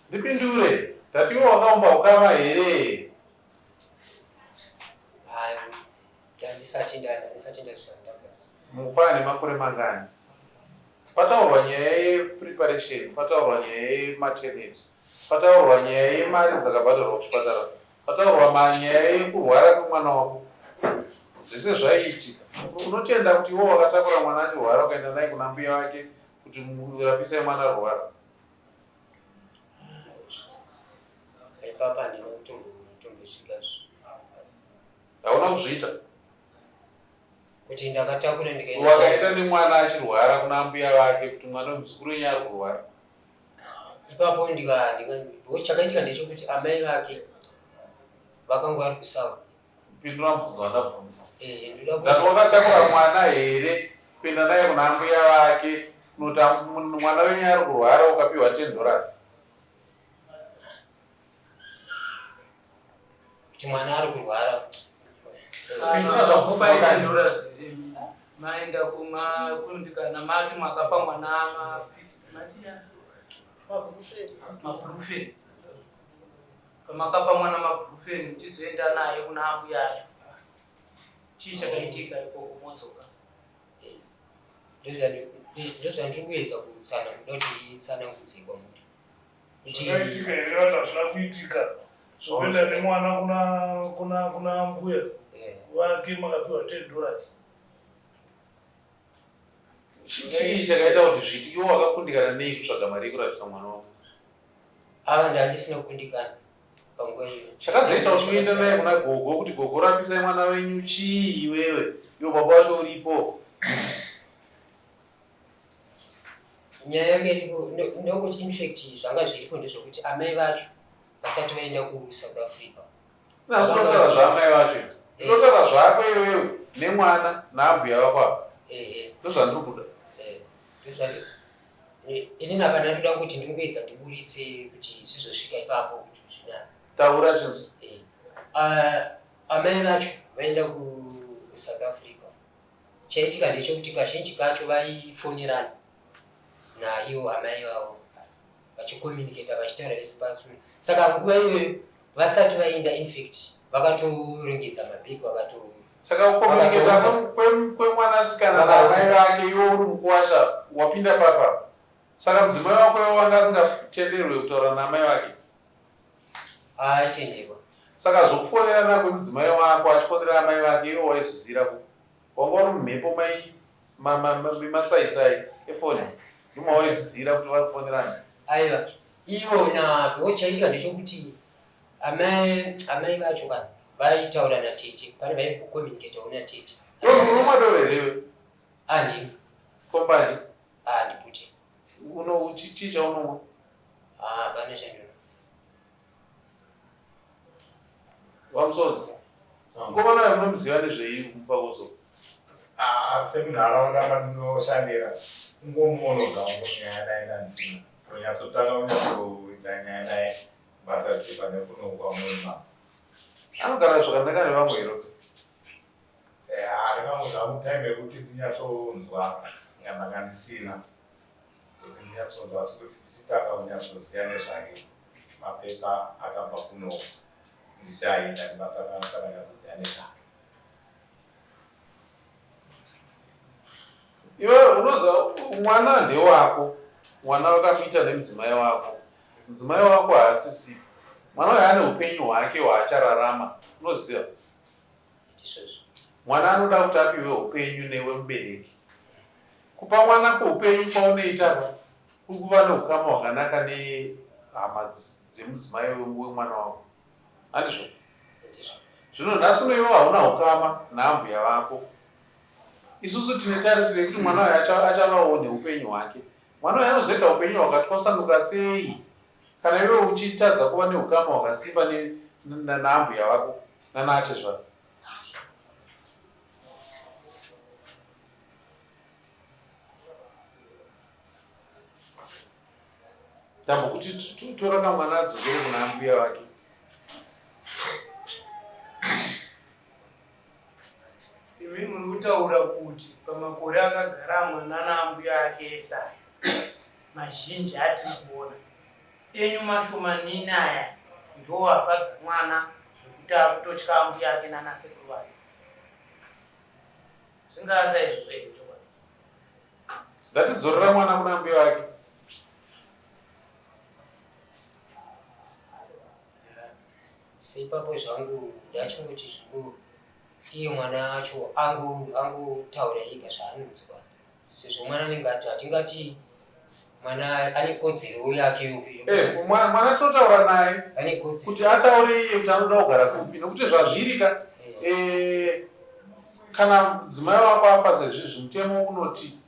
Ndipindure, ndati iwe wakaumba ukama here? Hayi, ndandisati ndandisati ndazvandakazi. Mupa ane makore mangani? Pataurwa nyaya yepreparation, pataurwa nyaya yematernity, pataurwa nyaya yemari dzakabhadharwa kuchipatara, pataurwa manyaya yekurwara kwemwana wako. Zvese zvaiitika. Unotenda kuti iwe wakatakura mwana achirwara ukaenda naye kuna mbuya vake kuti murapisai mwana arwara? Ipapa handina kutombosvika. Hauna kuzviita? Kuti ndakatakura ndikaenda Wakaenda nemwana achirwara kuna ambuya vake kuti mwana wemuzukuru wenyu ari kurwara. Ipapo ndika ndika because chakaitika ndechekuti amai vake vakanga vari kuSouth. Pindura mubvunzo wandabvunza. Eh, ndoda Ndati wakatakura mwana here kuenda naye kuna ambuya vake kunoti mwana wenyu ari kurwara ukapiwa 10 dollars. Kuti mwana ari kurwara. Pindura zvabvunzwa Paita kani. dollars here maenda kuma kundikana mati makapa mwana mati mabhurufeni pamakapa mwana mabhurufeni uchizoenda naye kuna ambuya acho chii chakaitika ikoko modzoka Ndozvandiri kuedza kutsanangura kuti itsanangudze kwamuri. Kuti Zvakaitika here vanhu hazvina kuitika zvokuenda nemwana kuna kuna kuna mbuya vake makapiwa 10 dollars. Chii chakaita kuti zviiti? Iwe wakakundikana nei kutsvaga mari yekurapisa mwana wako? Ava ndandisina kukundikana panguva iyoyo. Chakazoita kuti uende naye kuna gogo kuti gogo rapisai mwana wenyu chii iwewe? Iwe baba wacho uripo. Nyaya yanga iripo ndokuti infact zvanga zviripo ndezvekuti amai vacho vasati vaenda kuSouth Africa. Ndinotaura zvaamai vacho. Ndinotaura zvako iwewe nemwana naambuya vako ava. Ndozvandiri kuda. Inini apa ndandoda kuti ndingoedza ndiburitse kuti zvizosvika ipapo kuti zvinani. Taura tinzwe. Ah, amai vacho vaenda kuSouth Africa. Chaitika ndechekuti kazhinji kacho vaifonerana naivo amai vavo vachicommunicata vachitaura vese patsuma. Saka nguva iyoyo vasati vaenda infact vakatorongedza mabhegi vakato Saka kucommunicata kwemwanasikana naamai vake iwe uri mukuwasha wapinda papa. Saka mudzimai wako iwe wanga asingatenderwe kutaura naamai vake? Aitenderwa. Saka zvokufonerana kwemudzimai wako achifonera amai vake iwe waizvizira kupi? Wanga uri mumhepo mai memasaisai efoni ndimo waizvizira kuti vari kufonerana? Aiwa, ivo na because chaitika ndechekuti amai amai vacho kana vaitaura natete pane vaimbokommunicatawo natete. Unomwa doro here iwe? Handimwi. Kombanje? Handipute. Uno chii chaunomwa? Hapana chandinonwa. VaMusodzi, mukomana uyu munomuziva nezvei Mupakoso? Ah, semunharaunda mandinoshandira kungomuonoga wangu nyaya naye ndandisina kunyatsotanga kunyatsoita nyaya naye basa richibva nekuno kwamuima. Anogara zvakanaka nevamwe here? Eh, ndingangonzwa hangu time yekuti ndinyatsonzwa ndanga ndisina kuti ndinyatsonzwa asi kuti ndichitanga kunyatsoziva nezvake mapepa akabva kuno ndichaenda ndimatanga nyatsoziva nezvake. Iwe unoziva mwana ndewako, mwana wakamuita nemudzimai wako. Mudzimai wako haasisipo. Mwana uyu ane upenyu hwake hwaachararama, unoziva? Ndizvozvo. Mwana anoda kuti apiwe upenyu newe mubereki. Kupa mwana kuupenyu kwaunoita ka kuri kuva neukama hwakanaka nehama dzemudzimai wemwana wako. Handizvo? Ndizvo. Zvino nhasi uno iwe hauna ukama naambuya vako. Isusu tine tarisiro yekuti mwana uyu achavawo neupenyu hwake. Mwana uyu anozoita upenyu hwakatwasanuka sei kana iwe uchitadza kuva neukama hwakasimba naambuya vako nanaatezvara? Ndambokuti tora kamwana adzokere kuna ambuya vake. Imi muri kutaura kuti pamakore akagara mwana naambuya ake ese aya mazhinji atiri kuona enyu mashomanini aya ndiwo afadza mwana zvekuti akutotya ambuya ake nanasekuru vake. Zvingaa saizvozvo here chokwadi? Ngatidzorera mwana kuna ambuya vake. Seipapo zvangu ndachingoti zvangu iye mwana acho angotaura ega zvaanonzwa sezvo mwana anenge ati hatingati mwana ane kodzero yake eh, mwana tinotaura naye kuti ataure iye kuti anoda kugara kupi nokuti zvazviri ka eh. Eh, kana mudzimai wako afa sezvizvi mutemo unoti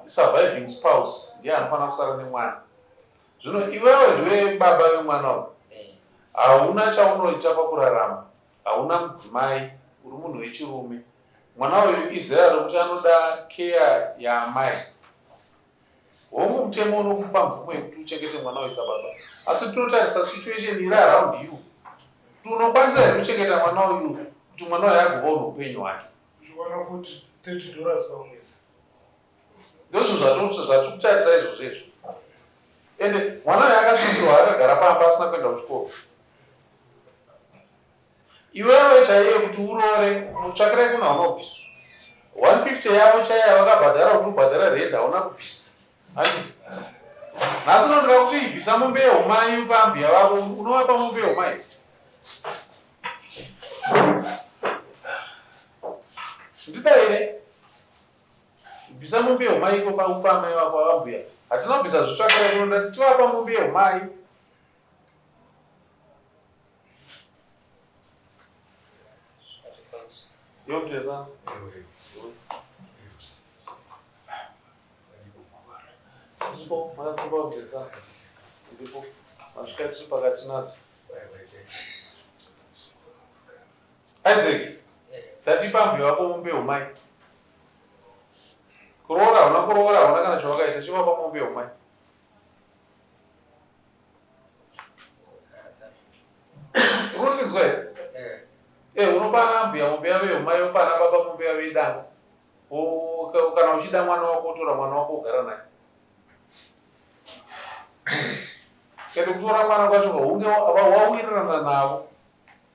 surviving spouse ndiye anofanira kusara nemwana Zvino iwewe ndiwe baba vemwana uyu, hauna chaunoita pakurarama, hauna mudzimai, uri munhu wechirume. Mwana uyu izera rekuti anoda care yaamai. Hongu mutemo unokupa mvumo yekuti uchengete mwana uyu sababa, asi tinotarisa situation iri around you kuti unokwanisa here kuchengeta mwana uyu kuti mwana uyu agovawo neupenyu hwake. Uchiwana futi 30 dollars pamwedzi. Ndozvinhu zvatiri kutarisa izvozvo izvo. Ende mwana uyu akasvikirwa akagara pamba asina kuenda kuchikoro. Iwewe chaiye kuti uroore mutsvakirai kuna hauna kubvisa. 150 yavo chaiye yavakabhadhara kuti ubhadhara rent hauna kubvisa. Handiti? Nhasi unotoda kuti bvisa mombe yehumai upe ambuya vako unovapa mombe yehumai. Ndidaire. Bvisa mombe yehumai iko paupa amai vako avambuya. Hatina kubvisa zvitsvakira kuno ndati tivapa mombe yehumai. Yo mteza. Ndipo makasimba mteza. Ndipo masvika tiri pakati nadzo. Isaac, ndati pambuya wako mombe yeumai. Kuroora hauna kuroora hauna kana chawakaita chivapa mombe yeumai. Urikundinzwa here? Eh, unopa ana ambuya mombe yavo yeumai wopa ana baba mombe yavo yedanga. Kana uchida mwana wako wotora mwana wako wogara naye. Ende kutora mwana kwacho hunge wawirirana navo.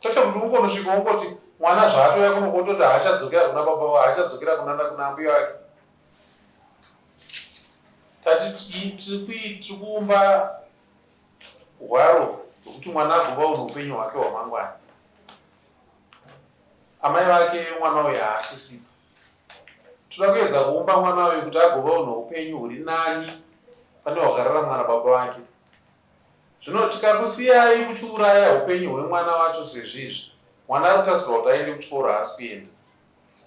Kwete kuti ungonosvika wongoti mwana zvaatouya kuno wototi haachadzokera kuna baba vake, haachadzokera kuna kuna ambuya vake. Tati tiri kuumba hwaro hwekuti mwana agova neupenyu hwake hwamangwana. Amai vake mwana uyu haasisipo. Toda kuedza kuumba mwana uyu kuti agovawo neupenyu huri nani pane hwakararamwa nababa vake. Zvino tikakusiyai muchiuraya upenyu hwemwana wacho sezvizvi, mwana ari kutarisirwa kuti aende kuchikoro haasi kuenda.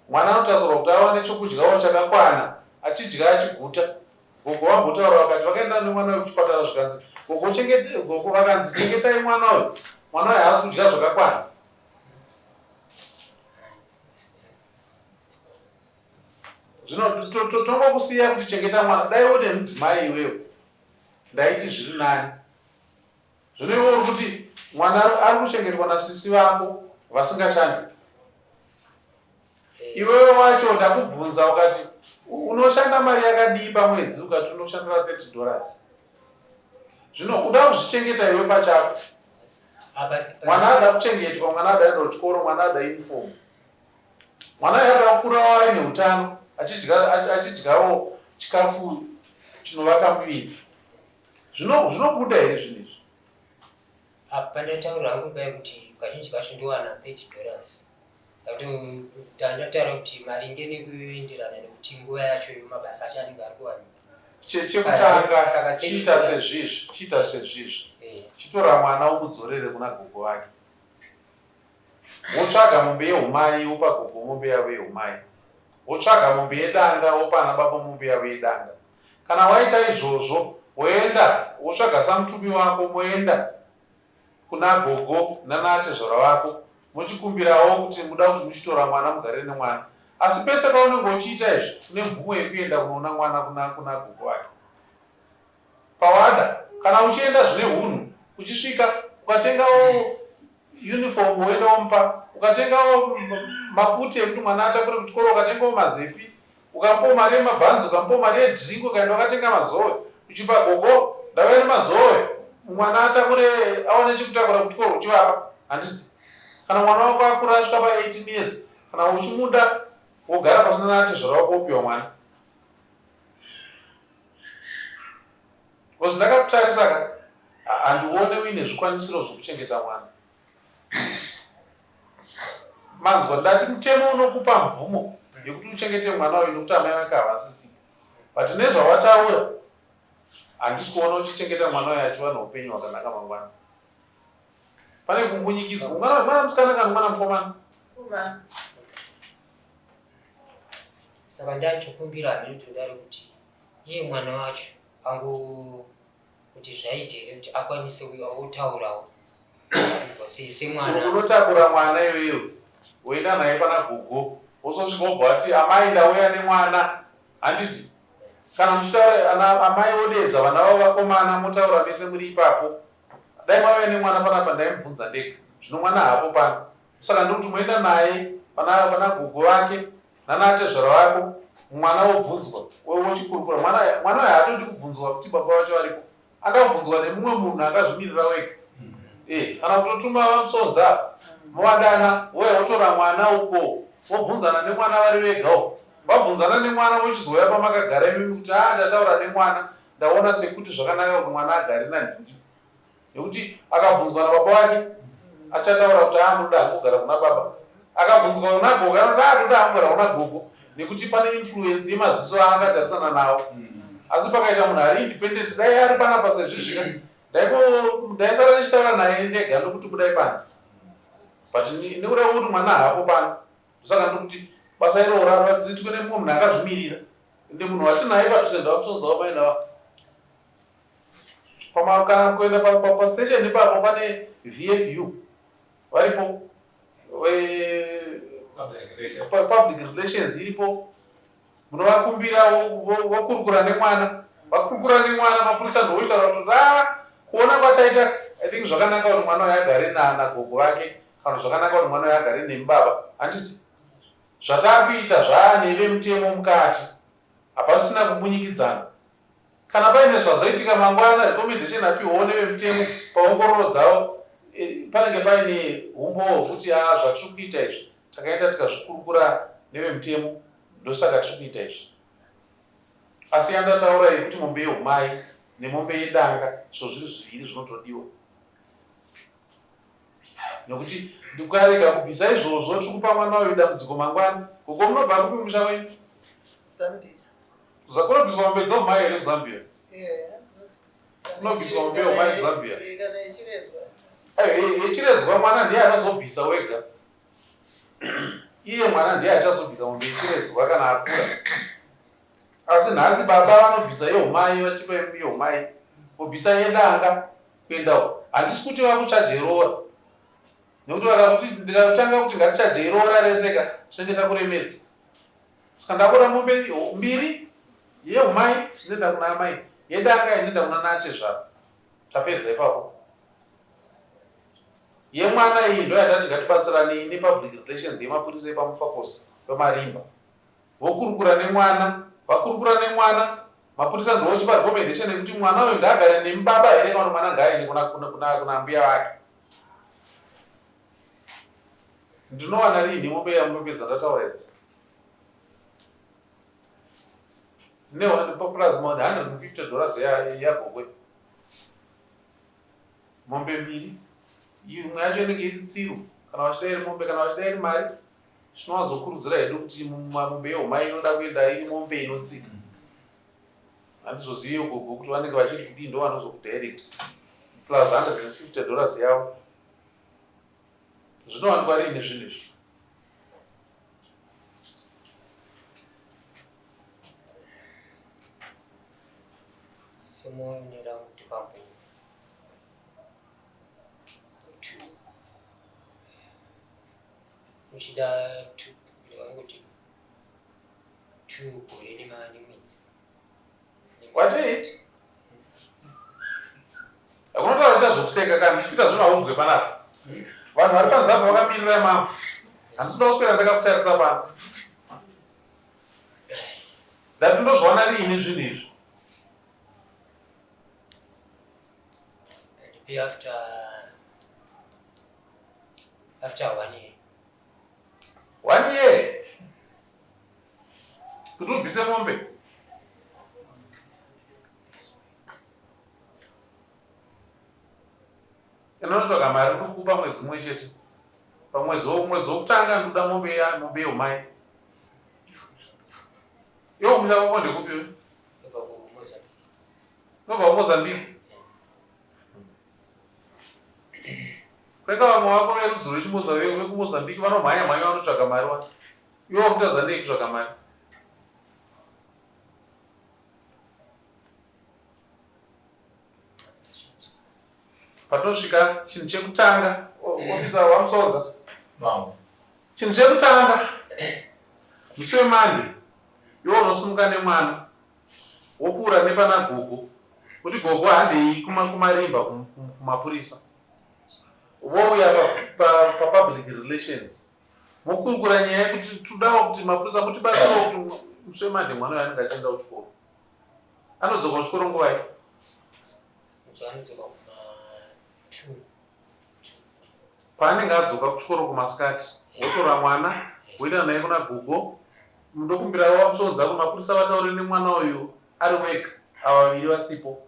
Mwana anotarisirwa kuti awane chokudyawo chakakwana, achidya achiguta. Gogo vambotaura vakati vakaenda nemwana uyu kuchipatara zvikanzi gogo chengete, gogo vakanzi chengetai mwana uyu, mwana uyu haasi kudya zvakakwana. Zvino tongokusiya kuti chengeta mwana, dai une mudzimai iwewe ndaiti zviri nani. Zvino iwe uri kuti mwana ari kuchengetwa nasisi vako vasingashandi. Iwewe wacho ndakubvunza ukati unoshanda mari yakadii pamwedzi ukati unoshandira 30 dollars. Zvino uda kuzvichengeta iwe pachako. Mwana ada kuchengetwa, mwana ada kuenda kuchikoro, mwana ada uniform. Mwana uyu ada kukurawo aine utano, achidyawo chikafu chinovaka muviri. Zvinobuda here zvinhu izvi? Apa pandataura hangu paye kuti kazhinji kacho ndowana 30 dollars. Ndataura kuti maringe nekuenderana nekuti nguva yacho mabasa acho anenge ari kuwanikwa. Chekutanga chiita sezvizvi, chiita sezvizvi. Chitora mwana umudzorere kuna gogo vake. Wotsvaga mombe yeumai wopa gogo mombe yavo yeumai. Wotsvaga mombe yedanga wopa ana baba mombe yavo yedanga. Kana waita izvozvo woenda wotsvaga samutumi wako moenda kuna gogo nana atezvara vako mochikumbirawo kuti muda kuti muchitora mwana mugare nemwana. Asi pese paunenge uchiita izvi une mvumo yekuenda kunoona mwana kuna kuna gogo vake. Pawada kana uchienda zvine hunhu uchisvika ukatengawo uniform woenda womupa, ukatengawo maputi ekuti mwana atakure kuchikoro, ukatengawo mazepi, ukamupawo mari yemabhanzi, ukamupawo mari yedrink, ukaenda wakatenga mazowe uchipa gogo ndauya nemazowe mwana atakure awane chekutakura kuchikoro uchivapa. Handiti kana mwana wako akura asvika pa 18 years kana uchimuda wogara pasina naatezvara wako wopiwa mwana. Because ndakakutarisa ka handione uine zvikwanisiro zvokuchengeta mwana. Manzwa ndati mutemo unokupa mvumo yekuti uchengete mwana uyu nekuti amai vake havasisipo. But nezvawataura handisi kuona uchichengeta mwana uyu achiva neupenyu hwakanaka mangwana. Pane kumbunyikidzwa. Mwana musikana kana mwana mukomana? Mukomana. Saka ndachokumbira hameno kuti iye mwana wacho ango kuti zvaite here kuti akwanise otaurawo kunzwa semwana. Unotakura mwana iwewe woenda naye pana gogo wozosvika wobva wati amai ndauya nemwana handiti kana muchitaura ana amai vodeedza vana vavo vakomana motaura mese muri ipapo. Dai mauya nemwana panapa ndaimubvunza ndega zvino mwana haapo pano saka ndikuti moenda naye pana pana gogo vake nana atezvara vako mwana wobvunzwa wochikurukura mwana mwana uyu haatodi kubvunzwa futi baba vacho varipo akabvunzwa nemumwe munhu akazvimirira wega. Kana kutotuma vamusonza movadana wouya wotora mwana uko wobvunzana nemwana vari vegawo. Vabvunzana nemwana vochizouya pamakagara imimi kuti a ndataura nemwana ndaona sekuti zvakanaka kuti mwana agare nanhingi. Nekuti akabvunzwa nababa vake achataura kuti anoda kugara kuna baba. Akabvunzwa kuna gogo anoti anoda kugara kuna gogo nekuti pane influence yemaziso aakatarisana nawo. Asi pakaita munhu ari independent dai ari panapa sezvizvika ndaisara ndichitaura naye ndega ndokuti budai panze. But nekuda kwekuti mwana haapo pano saka ndokuti basa iroro riitwe nemumwe munhu akazvimirira. Ende munhu watinaye padhuze ndavamusonzawo mai nava. Kana kuenda pastation ipapo pane VFU varipo. Public relations iripo munovakumbira vokurukura nemwana vakurukura nemwana mapurisa ndovoitaura kuti a kuona kwataita i think zvakanaka kuti mwana uyo agare nagogo vake kana zvakanaka kuti mwana uyo agare nemi baba handiti zvatakuita zvaane vemutemo mukati hapasina kumbunyikidzana Kana paine zvazoitika mangwana recommendation apihwawo nevemutemo paongororo dzavo eh, panenge paine humbowo hwekuti a ah, zvatiri kuita izvi takaenda tikazvikurukura nevemutemo ndosaka tiri kuita izvi asi yandataura yekuti mombe yehumai nemombe yedanga so zviri zviviri zvinotodiwa nekuti ukarega kubvisa izvozvo tiri kupa mwana uyu dambudziko mangwana koko munobva kupi musha wenyu Zambia. Kunobviswa mombe dzeumai here kuZambia? Kunobviswa mombe yeumai kuZambia? Yechiredzwa mwana ndiye anozobvisa wega. Iye mwana ndiye achazobvisa mombe yechiredzwa kana akura. Asi nhasi baba vanobvisa yeumai vachipa yeumai vobvisa yedanga kuendawo. Handisi kuti vakuchaje roora. Nekuti vakakuti ndikatanga kuti ngatichaje roora rese ka tinenge takuremedza. Saka ndakora mombe mbiri yeumai inoenda kuna amai yedanga inoenda kuna natezvara tapedza ipapo yemwana iyi ndoyandati ngatibatsiranei nepublic relations yemapurisa epamufakosi pemarimba vokurukura nemwana vakurukura nemwana mapurisa ndochipa recommendation yekuti mwana uyu ngaagare nemubaba here kana mwana ngaaende kuna, kuna, kuna, kuna mbuya vake Ndinowana riini mombe yamombe dzandataura idzi? Ne plus 150 dollars yagogwe. Mombe mbiri. Imwe yacho inenge iri tsiru kana vachida iri mombe kana vachida iri mari. Tinowanzokurudzira hedu kuti mombe yehumai inoda kuenda iri mombe inotsika. Handizozivi gogo kuti vanenge vachiti kudii ndovanozokudirect plus 150 dollars yavo. Zvinowanikwa riini zvinhu izvi? Semuonera kuti pambo two uchida two ndingangoti two gore nemwedzi Watei? Hakuna kuti vaita zvokuseka kana ndichikuita zvemahumbwe panapa. Vanhu vari panze apa vakamirira mambo. Handisi kuda kuswera ndakakutarisa pano. Ndati ndozviwana riini zvinhu izvi? And after after one year. One year? Kuti ubvise mombe. Inotsvaga mari ndikukupa mwedzi mumwe chete. Pamwedzi mwedzi wokutanga ndikuda mombe ya mombe yeumai. Iwo musha wako ndekupi iwe? Unobva kuMozambique. Kureka vamwe vako verudzi rwechimozambique vanomhanya mhanya vanotsvaga mari wani. Iwe wakutadza nei kutsvaga mari? Patosvika chinhu chekutanga officer wamusodza. Chinhu chekutanga musi weMonday iwe unosimuka nemwana wopfuura nepana gogo kuti gogo handei kumarimba kumapurisa vouya papublic relations Mokurukura nyaya yekuti todawo kuti mapurisa mutibatsirawo kuti musi wemande mwana uyo anenge achienda kuchikoro. Anodzoka kuchikoro nguvai? Paanenge adzoka kuchikoro kumasikati, wotora mwana woenda naye kuna gogo. Ndokumbirawo vamusonza kumapurisa vataure nemwana uyu ari wega, ava vaviri vasipo.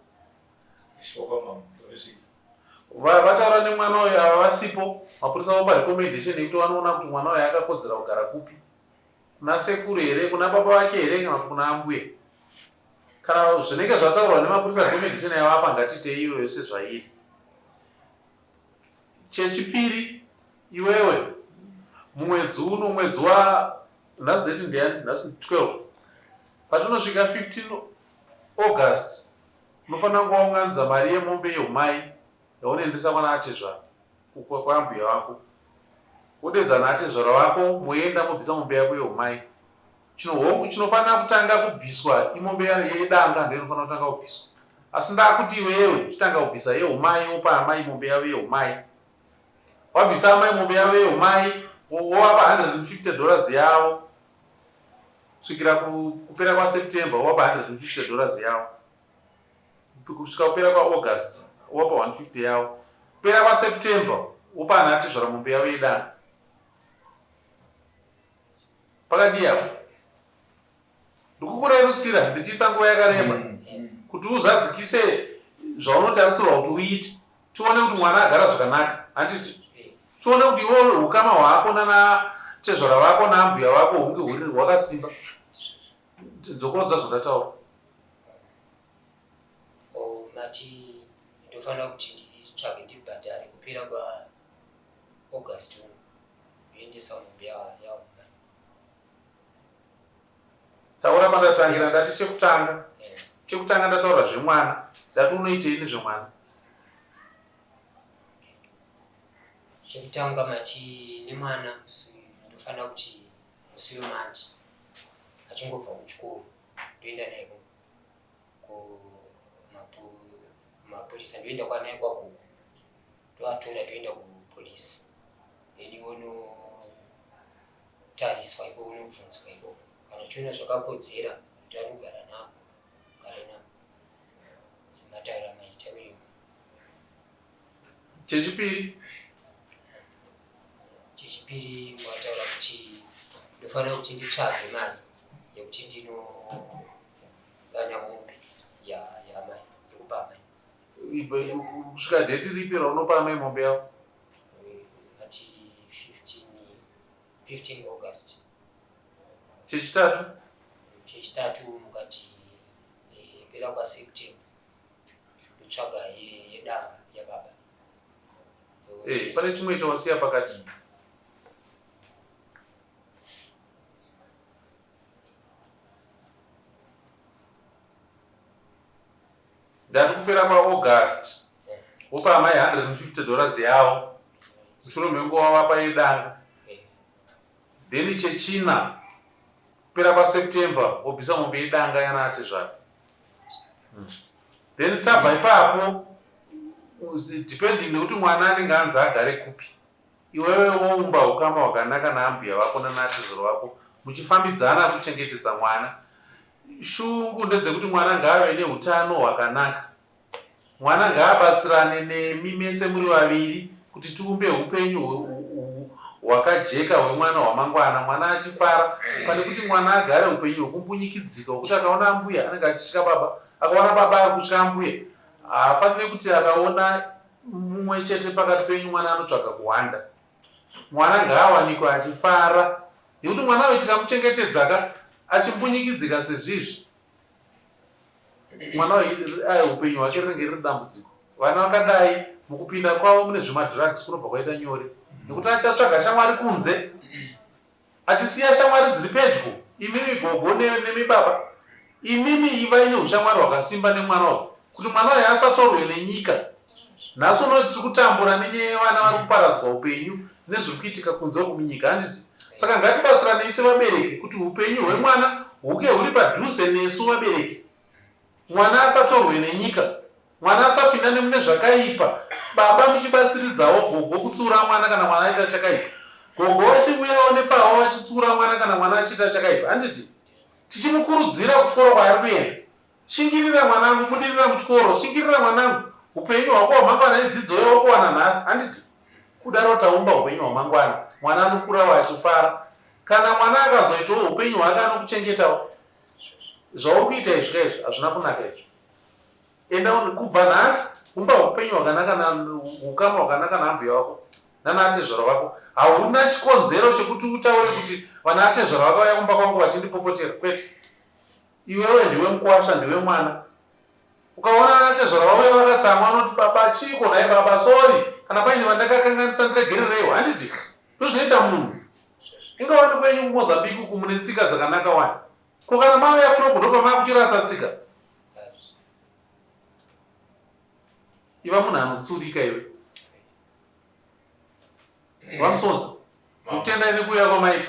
Vataura nemwana uyu ava vasipo, mapurisa vopa recommendation yekuti vanoona kuti mwana uyu akakodzera kugara kupi. Kuna sekuru here, kuna baba vake here kana kuti kuna ambuya. Kana zvinenge zvataurwa nemapurisa recommendation yavapa ngatiitei iyoyo sezvairi. Chechipiri, iwewe mumwedzi uno, mwedzi wa nhasi date ndiyani? Nhasi 12. Patinosvika 15 August Unofanira kunge waunganidza mari yemombe yehumai yaunoendesa kwana atezvara kwaambuya vako. Wodedza naatezvara vako moenda mobvisa mombe yako yeumai. Chino chinofanira kutanga kubviswa imombe yedanga ndiyo inofanira kutanga kubviswa. Asi ndakuti iwewe chitanga kubvisa yeumai wopa amai mombe yavo yeumai. Wabvisa amai mombe yavo yeumai wovapa 150 dollars yavo kusvikira kupera kwaSeptember wovapa 150 dollars yavo. Kusvika kupera kwaAugust wopa 150 yavo. Kupera kwaSeptember wopa ana atezvara mombe yavo yedanga. Pakadii apo? Ndikukurerutsira ndichiisa nguva yakareba kuti uzadzikise zvaunotarisirwa kuti uite. Tione kuti mwana agara zvakanaka, handiti? Tione kuti iwe ukama hwako nana tezvara vako naambuya vako hunge huri hwakasimba. Dzokorodza zvandataura. Oh, mati ndofanira kuti nditsvage ndibhadhare kupera kwa August uno ndoendesa mombe yaumai. Taura pandatangira ndati chekutanga. Chekutanga ndataura zvemwana. Ndati unoitei nezvemwana? Chekutanga mati nemwana musi ndofanira kuti musi wemandi achingobva kuchikoro ndoenda naye kumapurisa ndoenda kwanaye kwagogo tovatora toenda kupolice then wonotariswa ikoko unobvunzwa ikoko kana uchiona zvakakodzera kuti anogara navo gare navo semataura maita uye Chechipiri. Chechipiri wataura kuti ndofanira kuti nditsvage mari yekuti ndinovana mombe yamai yekupa amai. Kusvika dheti ripi raunopa amai mombe yavo? Ati 15, 15 August. Chechitatu? Chechitatu mukati eh, pera kwaSeptember ndotsvaga yedanga yababa. Eh, pane chimwe chawasiya pakati. Ndati kupera kwaAugust wopa amai 150 dollars yavo mushure mekunge wavapa yedanga. Then chechina kupera kwaSeptember wobvisa mombe yedanga yana atezvara. Then tabva ipapo depending nekuti mwana anenge anzi agare kupi. Iwewe woumba ukama hwakanaka naambuya vako nanaatezvara vako muchifambidzana kuchengetedza mwana. Shungu ndedzekuti mwana ngaave neutano hwakanaka. Mwana ngaabatsirane nemi mese muri vaviri kuti tiumbe upenyu hwakajeka hwemwana hwamangwana mwana achifara pane kuti mwana agare upenyu hwekumbunyikidzika hwekuti akaona ambuya anenge achitya baba, akaona baba ari kutya ambuya. Haafanire kuti akaona mumwe chete pakati penyu mwana anotsvaga kuhwanda. Mwana ngaawanikwe achifara nekuti mwana uyu tikamuchengetedza ka achimbunyikidzika sezvizvi mwana uyu upenyu hwake rinenge riri dambudziko. Vana vakadai mukupinda kwavo mune zvemadrugs kunobva kwaita nyore nekuti achatsvaga shamwari kunze achisiya shamwari dziri pedyo. Imimi gogo nemi baba imimi ivai neushamwari hwakasimba nemwana uyu kuti mwana uyu asatorwe nenyika. Nhasi uno tiri kutambura nenyaya yevana vari kuparadzwa upenyu nezviri kuitika kunze uku munyika handiti? Saka ngatibatsiranei sevabereki kuti upenyu hwemwana huke huri padhuze nesu vabereki. Mwana asatorwe nenyika. Mwana asapinda nemune zvakaipa. Baba muchibatsiridzawo gogo kutsiura mwana kana mwana aita chakaipa. Gogo vachiuyawo nepavo vachitsiura mwana kana mwana achiita chakaipa. Handiti? Tichimukurudzira kuchikoro kwaari kuenda. Shingirira mwanangu, budirira muchikoro. Shingirira mwanangu. Upenyu hwako hwamangwana idzidzo yawakuwana nhasi. Handiti? Kudaro taumba upenyu hwamangwana. Mwana anokurawo achifara. Kana mwana akazoitawo upenyu hwake anokuchengetawo. Zvauri kuita izvi ka izvi hazvina kunaka izvi. Enda kubva nhasi umba upenyu hwakanaka na ukama hwakanaka naambuya vako nana atezvara vako. Hauna chikonzero chekuti utaure kuti vana atezvara vakauya kumba kwangu vachindipopotera. Kwete. Iwewe ndiwe mukwasha ndiwe mwana. Ukaona ana tezvara vauya vakatsamwa unoti baba chiiko nhai baba sorry kana paine vandakakanganisa ndiregerereiwo handiti ndozvinoita munhu. Inga wani kwenyu kuMozambique uku mune tsika dzakanaka wani. Ko kana mauya kunoku ndopamakuchirasa tsika. Iva munhu anotsurika iwe. Vamusonza. Kutendai nekuuya kwamaita.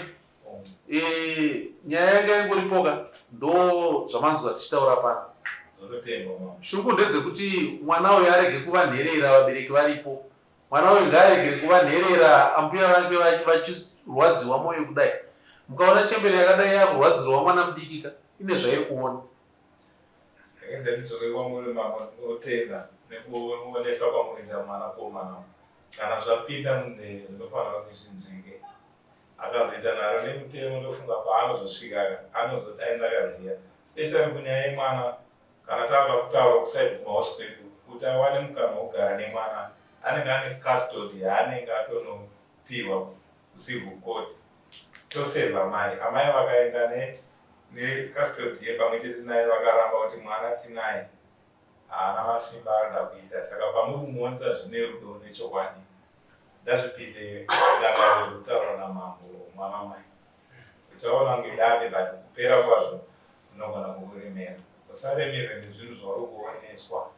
Eh, nyaya yanga ingoripoka ndo zvamanzwa tichitaura pano. Shungu ndedzekuti mwana uyu arege kuva nherera vabereki varipo. Mwana uyu ngaaregere kuva nherera ambuya vake vachirwadziwa moyo kudai. Mukaona chembere yakadai yakurwadzirwa mwana mudiki ka ine zvairi kuona. Rega ndidzoke kwamuri mambo ndinotenda nekuonesa kwamunoita mwana komana kana zvapinda munzeve zvinofanira kuti zvinzwike akazoita nharo nemutemo ndofunga paanozosvika anozodai ndakaziva especially kunyaya yemwana kana tava kutaura kusaidi kumahosi kwedu kuti awane mukana wekugara nemwana anenge ane custody yaanenge atonopihwa kucivil court toseva amai amai vakaenda ne necustody pamwe chete naye vakaramba kuti mwana tinaye haana masimba anoda kuita saka pamuri kumuonesa zvine rudo nechokwadi ndazvipinde dangaro zvekutaura namambo mwana mai uchaona kunge dave but kupera kwazvo unogona kukuremera usaremerwe nezvinhu zvauri kuoneswa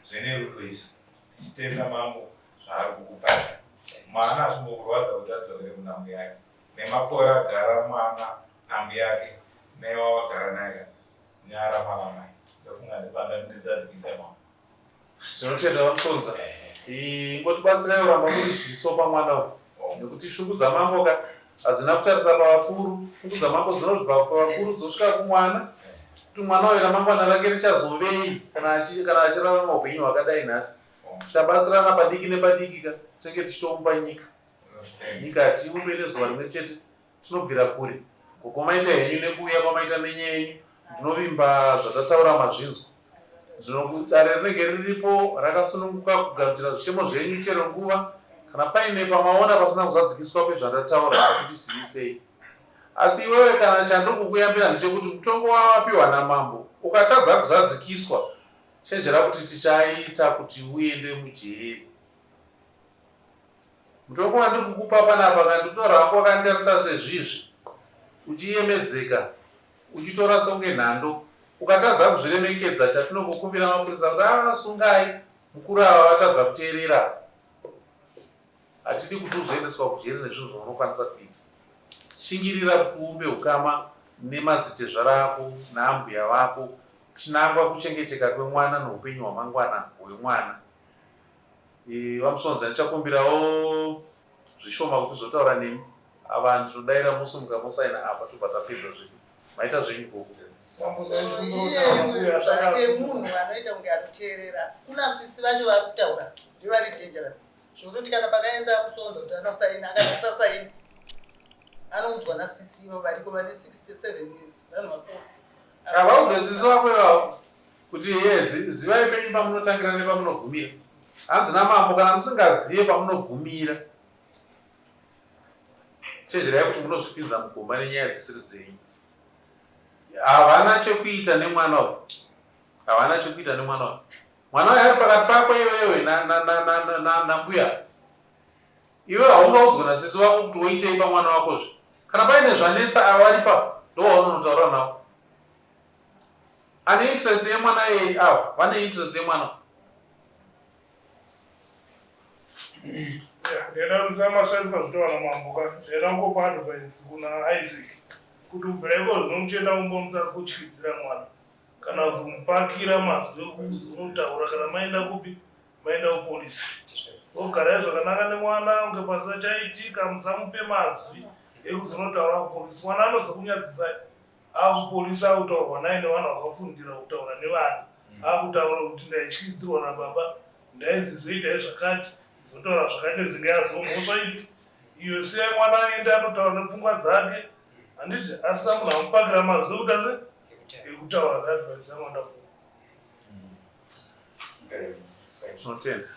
zvine rudo izvi tichitenda mambo zvaari kukupai mwana azvimbokurwadza kuti adzokere kunhambo yake nemakore agara mwana nambuya yake newawagara naye nyara mwana mai ndofunga ndipanda ndizadzikisa mama Tinotenda VaMusonza. Ingotibatsirai kuramba muri ziso pamwana uyu nekuti shungu dzamambo ka hadzina kutarisa pavakuru. Shungu dzamambo dzinobva pavakuru dzosvika kumwana kuti mwana uyu ramangwana rake richazovei kana kana achirarama upenyu hwakadai nhasi. Tikabatsirana padiki nepadiki ka tinenge tichitoumba nyika. Nyika hatiiumbe nezuva rimwe chete Tinobvira kure. Gogo maita henyu nekuuya kwamaita nenyaya yenyu. Ndinovimba zvatataura mazvinzwa. Zvino dare rinenge riripo rakasununguka kugamuchira zvichemo zvenyu chero nguva. Kana paine pamaona pasina kuzadzikiswa pezvandataura ndizivisei. Asi iwewe kana chandiri kukuyambira ndechekuti mutongo wawapiwa namambo ukatadza kuzadzikiswa chenjera kuti tichaita kuti uende mujeri. Mutongo wandiri kukupa panapa kanditora hako wakanditarisa sezvizvi uchiyemedzeka uchitora songe nhando ukatadza kuzviremekedza chatinongokumbira mapurisa kuti ah sungai mukuru ava vatadza kuteerera hatidi kuti uzoendeswa kujeri nezvinhu zvaunokwanisa kuita shingirira kuti uumbe ukama nemadzitezvara ako naambuya vako chinangwa kuchengeteka kwemwana noupenyu hwamangwana hwemwana VaMusonza ndichakumbirawo zvishoma kuti uzotaura neni. Ava ndinodaira mosimuka mosaina apa tobva tapedza zvedu. Maita zvenyu gogo. Iye zvake munhu anoita kunge anoteerera asi kuna sisi vacho vari kutaura ndevari dangerous zvekutoti kana pakaenda musonza kuti anosaina akati kusasaina anoudzwa nasisi ivo variko vane 67 years vanhu vakuru. Havaudze sisi vako ivavo kuti hee zivai penyu pamunotangira nepamunogumira. Hanzi namambo kana musingazive pamunogumira chenjerai kuti munozvipinza mugomba nenyaya dzisiri dzenyu. Havana chekuita nemwana uyu. Havana chekuita nemwana uyu. Mwana uyu ari pakati pako iwewe nambuya. Iwe haungaudzwe nasisi vako kuti woitei pamwana wakozve. Kana paine zvanetsa ava varipa ndovaunonotaura navo. Ane interest yemwana yei ava vane interest yemwana. Ndenda musamashandiswa zvitowana mambo ka ndenda kungopa advice kuna Isaac kuti kubvira iko zvino muchienda kumba musasi kutyidzira mwana kana kuzomupakira mazwi ekuzonotaura kana maenda kupi maenda kupolisi ogarai zvakanaka nemwana kunge pasina chaitika musamupe mazwi ekuzonotaura kupolisi mwana anozokunyadzisai Akupolice akutaurwa naye nevanhu vakafundira kutaura nevana akutaura kuti ndaityidzirwa nababa ndainzi zoidai zvakati zotaura zvakati nezenge yazoo mhosva ipi iyo siyai mwana aende anotaura nepfungwa dzake handiti asina munhu amupakira mazwi ekuti ase ekutaura neadvice yangu ndakupa Tinotenda.